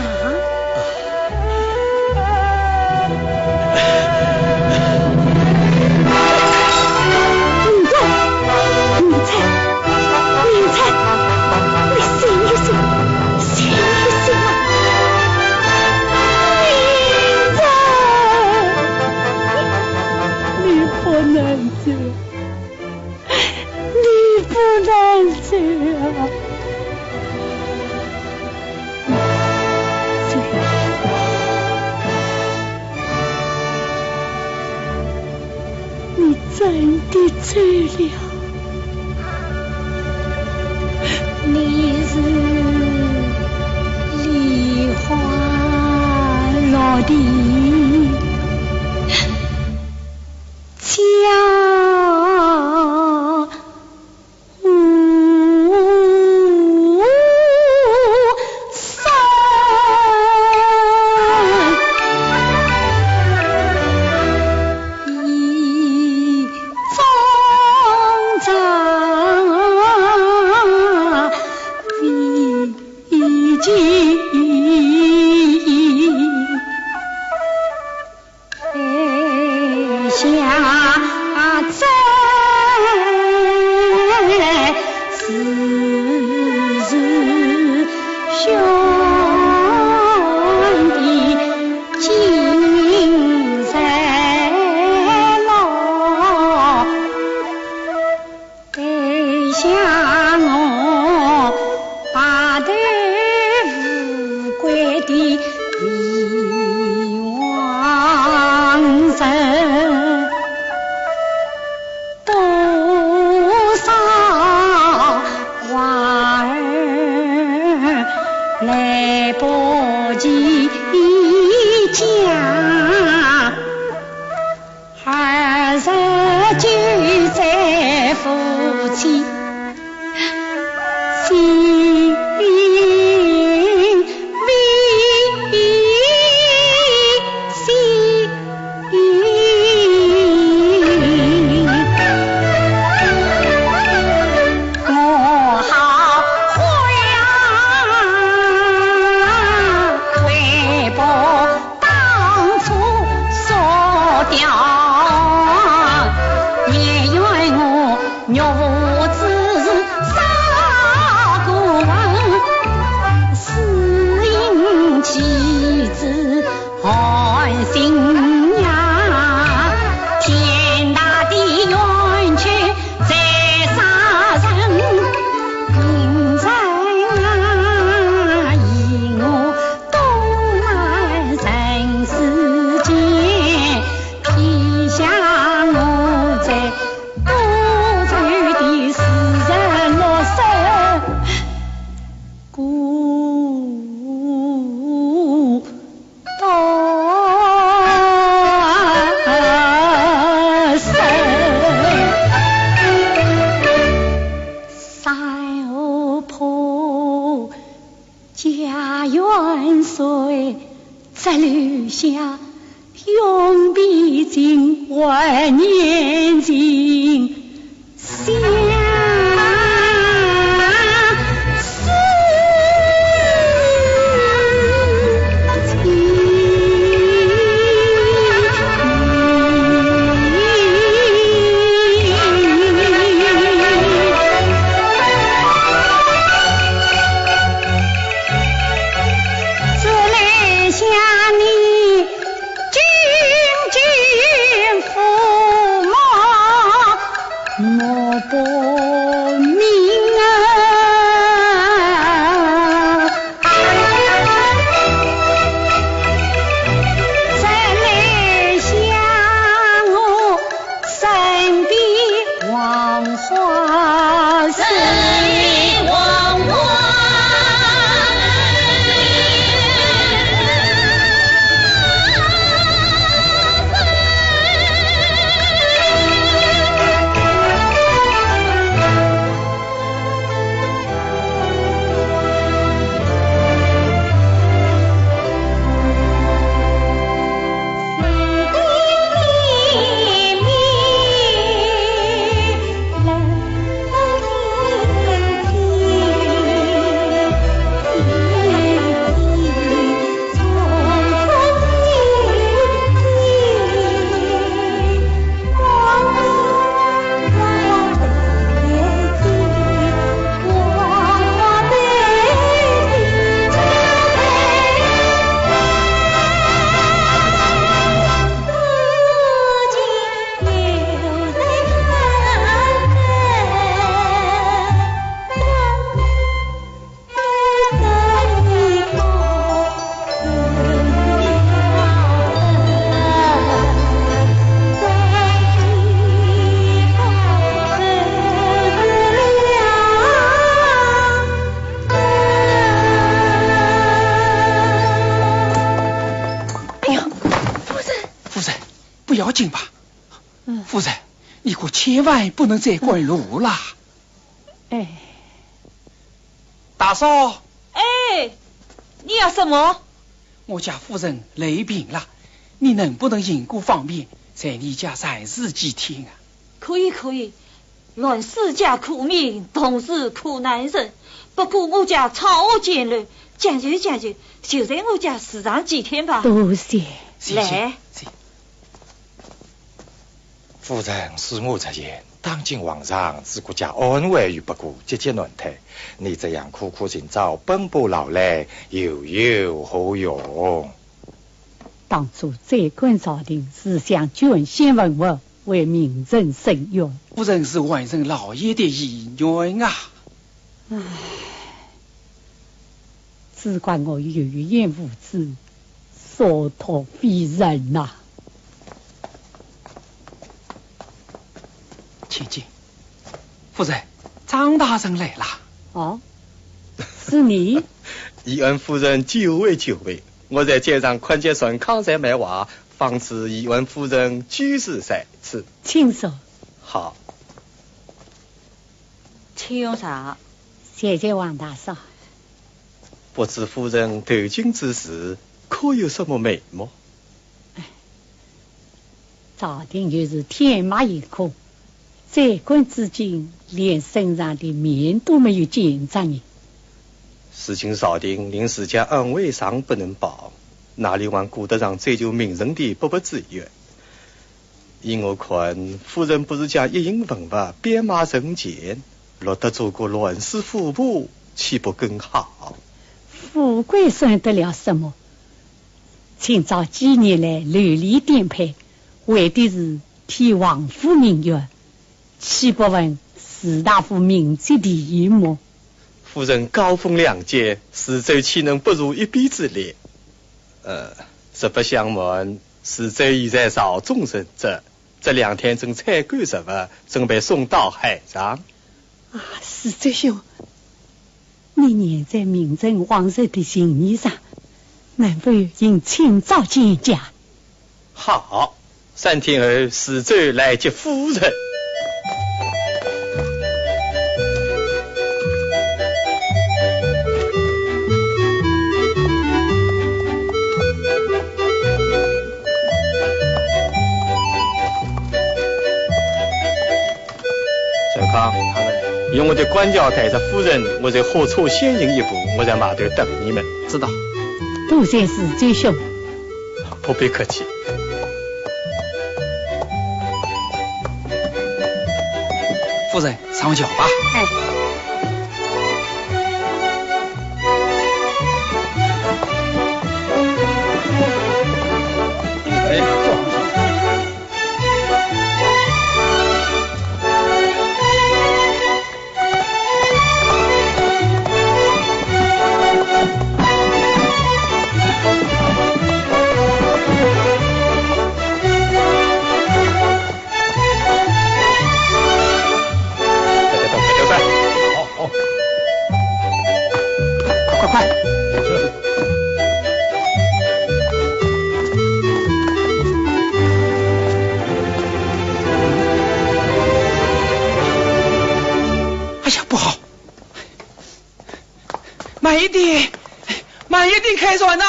明珍，明珍，明珍，你醒一醒，醒一醒啊！明珍，你不能这样。 你不能这样。你真的走了？你是梨花落地 家。河破家园碎，只留下永别情，怀念情。 哎呀，夫人！夫人，不要紧吧？嗯。夫人，你可千万不能再赶路啦。哎。大嫂。哎，你要什么？我家夫人累病了，你能不能行个方便，在你家暂住几天啊？可以，可以。 论世家苦命，同是苦难人。不过我家草屋简陋，将就将就，就在我家住上几天吧。多谢。谢谢，来。谢谢。夫人恕我直言，当今皇上只顾借安慰于不顾，节节难退。你这样苦苦寻找，奔波劳累，又有何用？当初宰官朝廷是想捐献文物， 为名臣伸冤。夫人是完成老爷的遗愿啊。唉，只怪我有眼无珠，所托非人呐。请进。夫人，张大人来了。哦，是你？谢恩夫人久违久违，我在街上看见船康在卖画， 方知谢恩夫人居住在此。请坐。好。请用茶。谢谢王大嫂。不知夫人投京之时，可有什么眉目？朝廷又是天马行空， 在关至今，连圣上的面都没有见着呢。如今朝廷连自家安危尚不能保，哪里还顾得上追究名臣的不白之冤？依我看，夫人不如将一应文物变卖成钱，落得做个乱世富婆，岂不更好？富贵算得了什么？清朝几年来流离颠沛，为的是替王府鸣冤， 岂不问士大夫民戚利益么？夫人高风亮节，徐州岂能不如一臂之力？呃，实不相瞒，徐州现在朝中任职，这两天正采购实物，准备送到海上。啊，徐州兄， 你念在名臣往日的情谊上，能否行清朝见驾？好，三天后徐州来接夫人。官轿带着夫人，我在火车先行一步，我在码头等你们。知道。多谢四周兄。不必客气。夫人，上轿吧。哎。哎，坐上去。 快，快，快！哎呀，不好！慢一点，慢一点开船呐！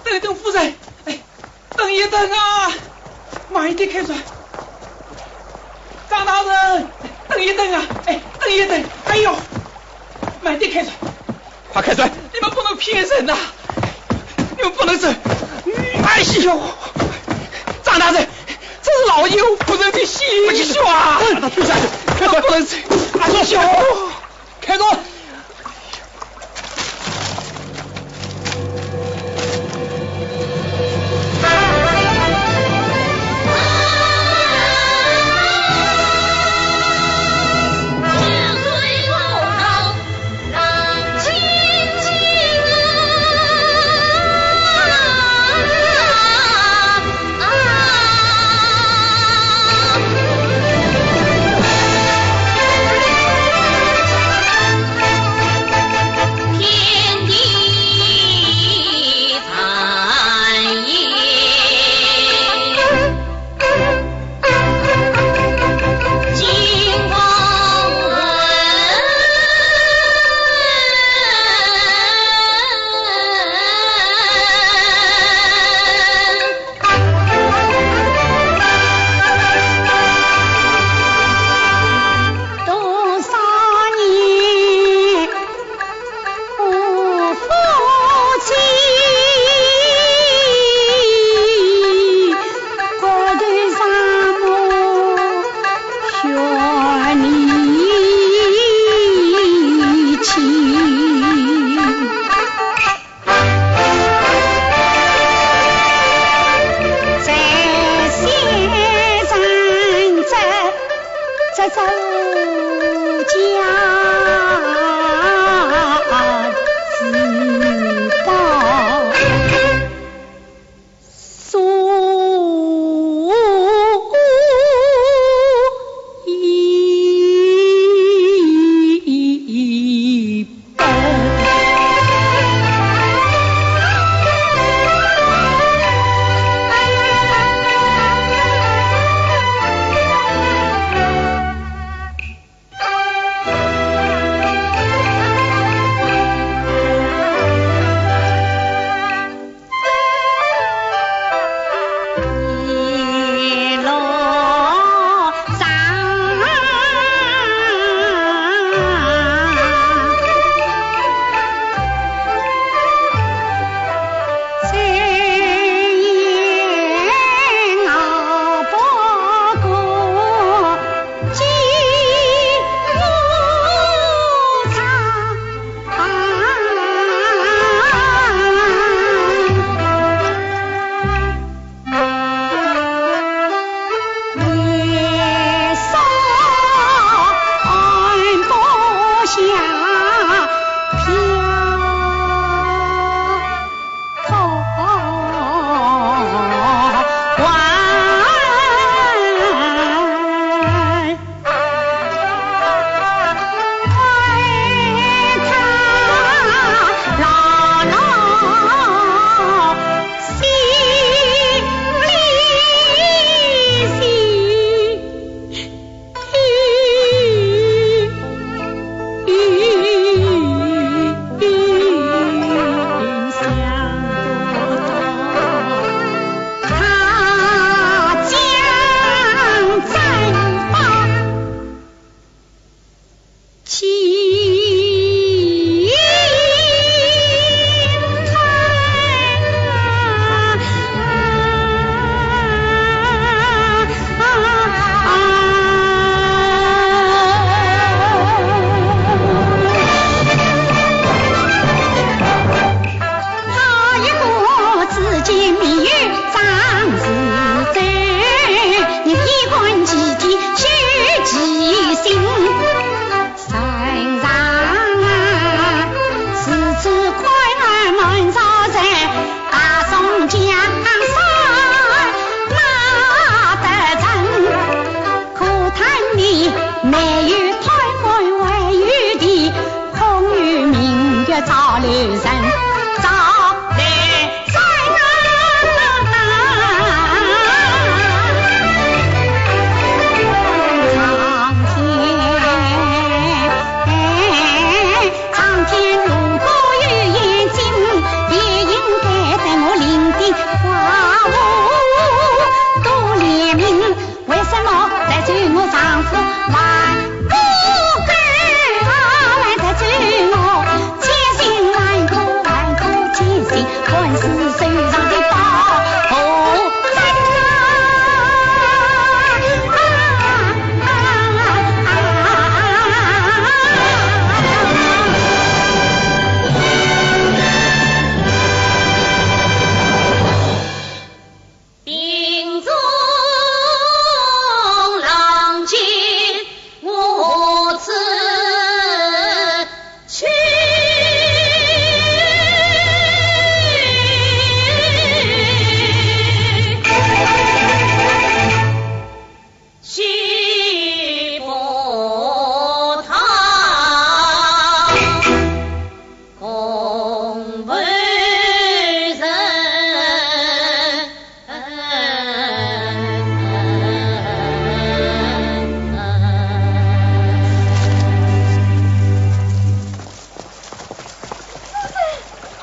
等一等，夫人，哎，等一等啊！慢一点开船。张大人，等一等啊！哎，等一等！哎呦，慢点开船！快开船！你们不能骗人呐！你们不能走！哎呦，张大人，这是老爷和夫人的心血啊！把他推下去！快走！不能走！哎呦！ 开动！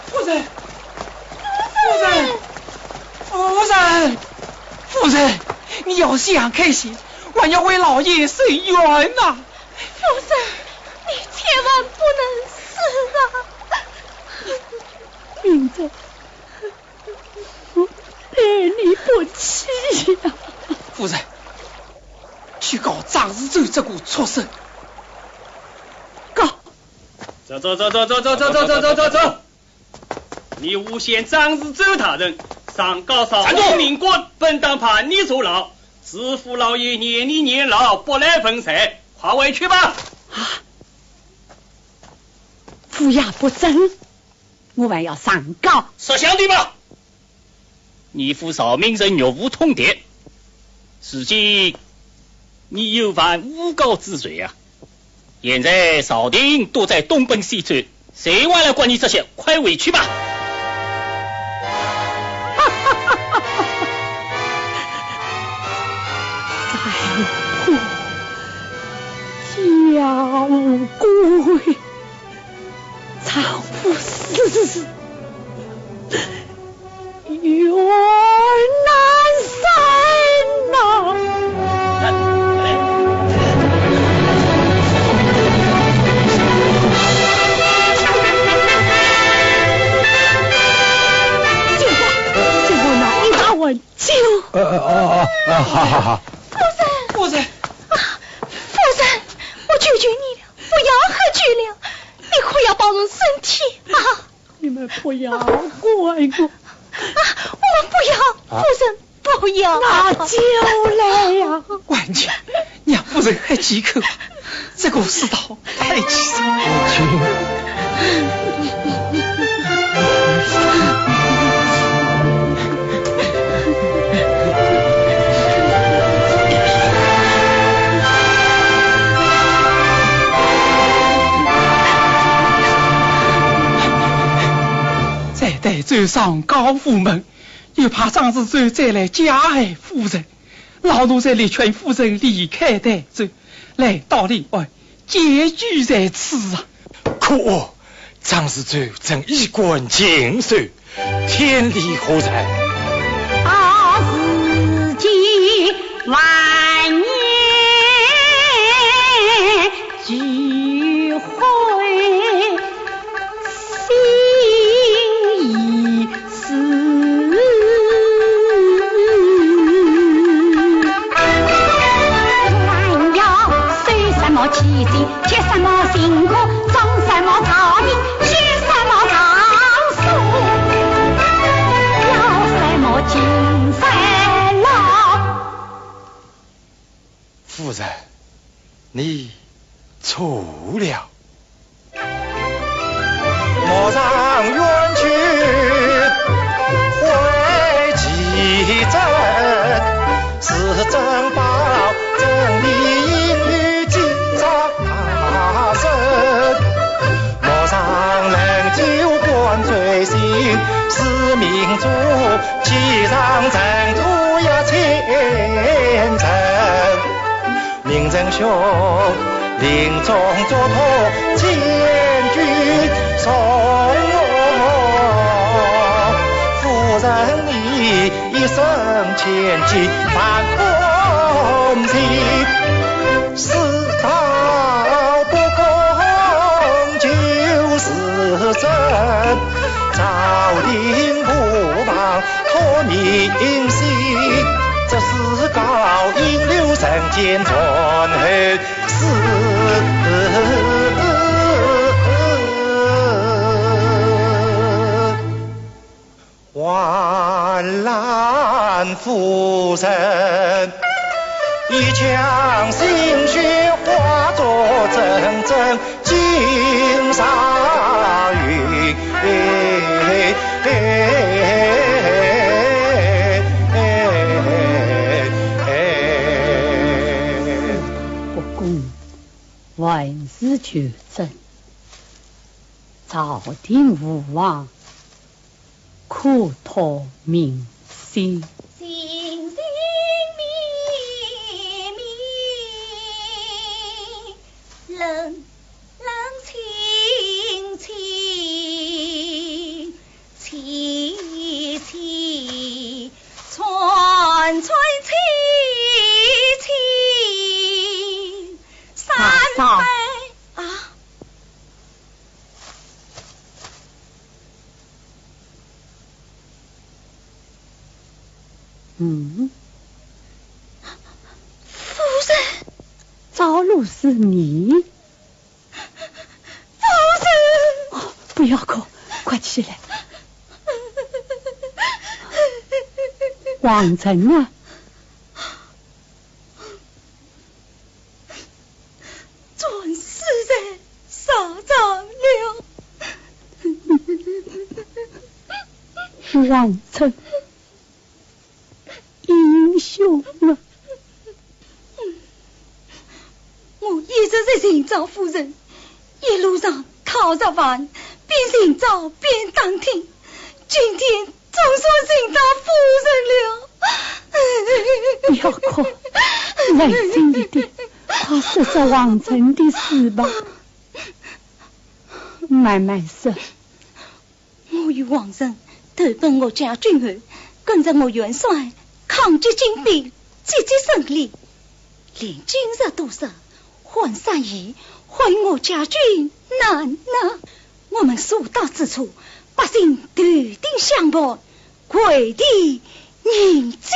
夫人，夫人，夫人，夫人，你要想开些，还要为老爷伸冤呐。夫人，你千万不能死啊！明哲，我待你不起呀。夫人，去告张世周这个畜生。告。走走走走走走走走走走走走！你诬陷张世周大人，上告朝廷命官，本当判你坐牢，知府老爷念你年老，不来问罪，快回去吧。啊，府衙不准，我还要上告。识相点吧！你父赵明诚，岳父通敌，如今你又犯诬告之罪啊！ 现在朝廷都在东奔西走，谁还来管你这些？快回去吧！再婚，家无归，丈夫死， 冤难伸呐！见过，见过老爷。啊，我救。呃，呃，哦，哦，哦，好，好，好。夫人。夫人。啊，夫人，我求求你了，不要喝酒了，你可要保重身体啊。 你们不要怪我。啊，我们不要，啊？夫人不要。拿酒来呀！官家，让夫人喝几口，这个世道太凄惨。再带走上告无门，又怕张世周再来加害夫人。老奴才力劝夫人离开台州，来到临安，结局在此啊。可恶！ 张世周正衣冠禽兽，天理何在？夫人，你错了。英雄，临终嘱托千军送。夫人你一生千计万般情，事到不公就是真，朝廷不忘 可怜惜，这是高音留人间传后世。万兰夫人，一腔心血化作阵阵 金山云。国公，万事俱整，朝廷无妨，可托民心。心心密密，冷 冷清清，凄凄惨惨戚戚。三大嫂。啊？嗯？夫人。赵露是你？ 夫人。哦，不要哭，快起来。王成呢？战死在沙场了。王成。 英雄啊！我一直在寻找夫人，一路上讨着饭，边寻找边打听，今天总算寻到夫人了。不要哭，冷静一点，快说说王成的事吧。慢慢说。 我与王成投奔岳家军后，跟着岳元帅抗击金兵，节节胜利。连军rather多日，换山野，换岳家军难呐。我们所到之处，百姓头顶香盘，跪地迎接。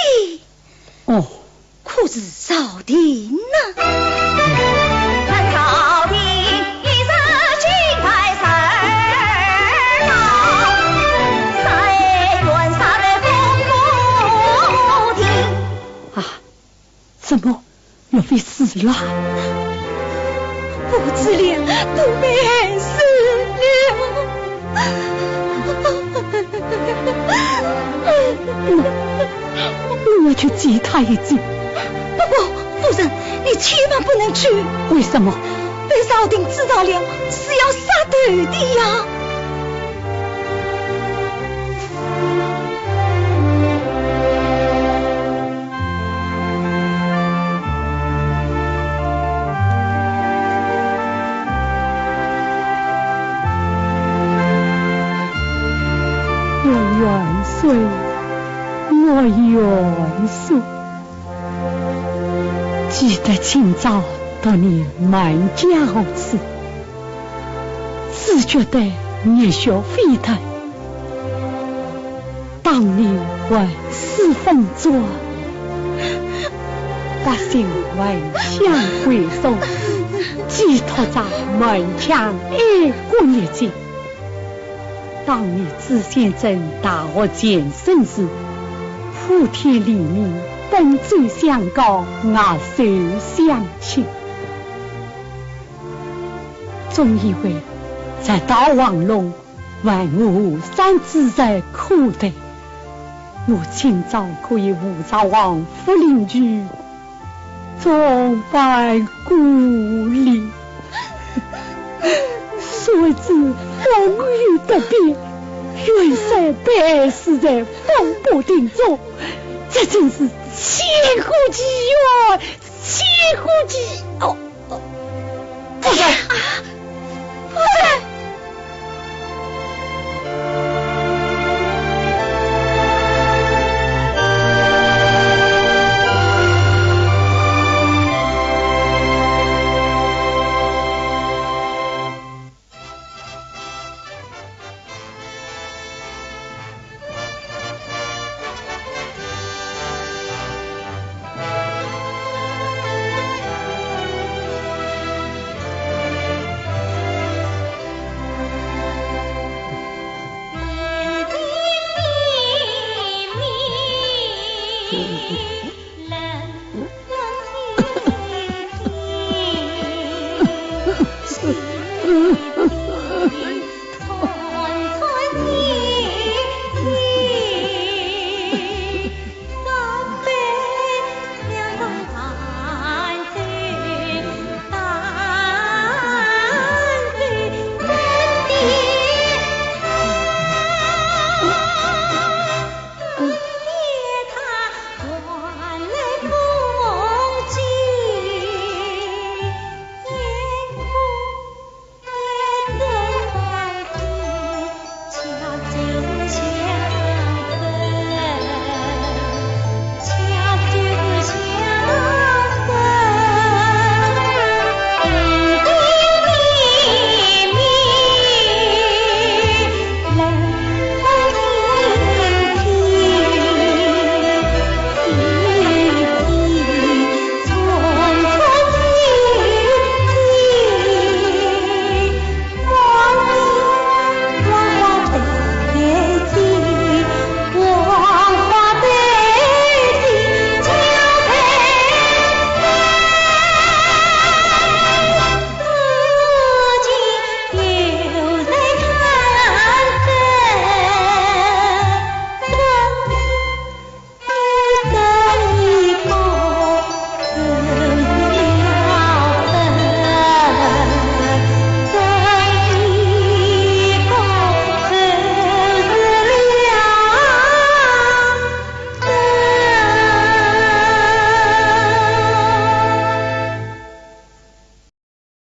哦。 可是朝廷呢？朝廷一日金牌十二道，三元杀人封不停。啊，怎么，岳飞死了？不知了，都被害死了。 我要去祭他一祭。不不，夫人，你千万不能去。为什么？被朝廷知道了，是要杀头的呀。 我元帅，我元帅。记得今朝读你满家诗，只觉得热血沸腾。 当年万死风中，百姓满腔归宿，寄托着满腔爱国热情。当年朱仙镇大获全胜时，普天黎民奔走相告，握手相庆。总以为直到黄龙 万恶山之在苦待，我今朝可以护着王府灵柩，重返故里。谁知风雨突变，元帅被死在风波亭中，这真是前科及怨，前科及哦，哦，不是，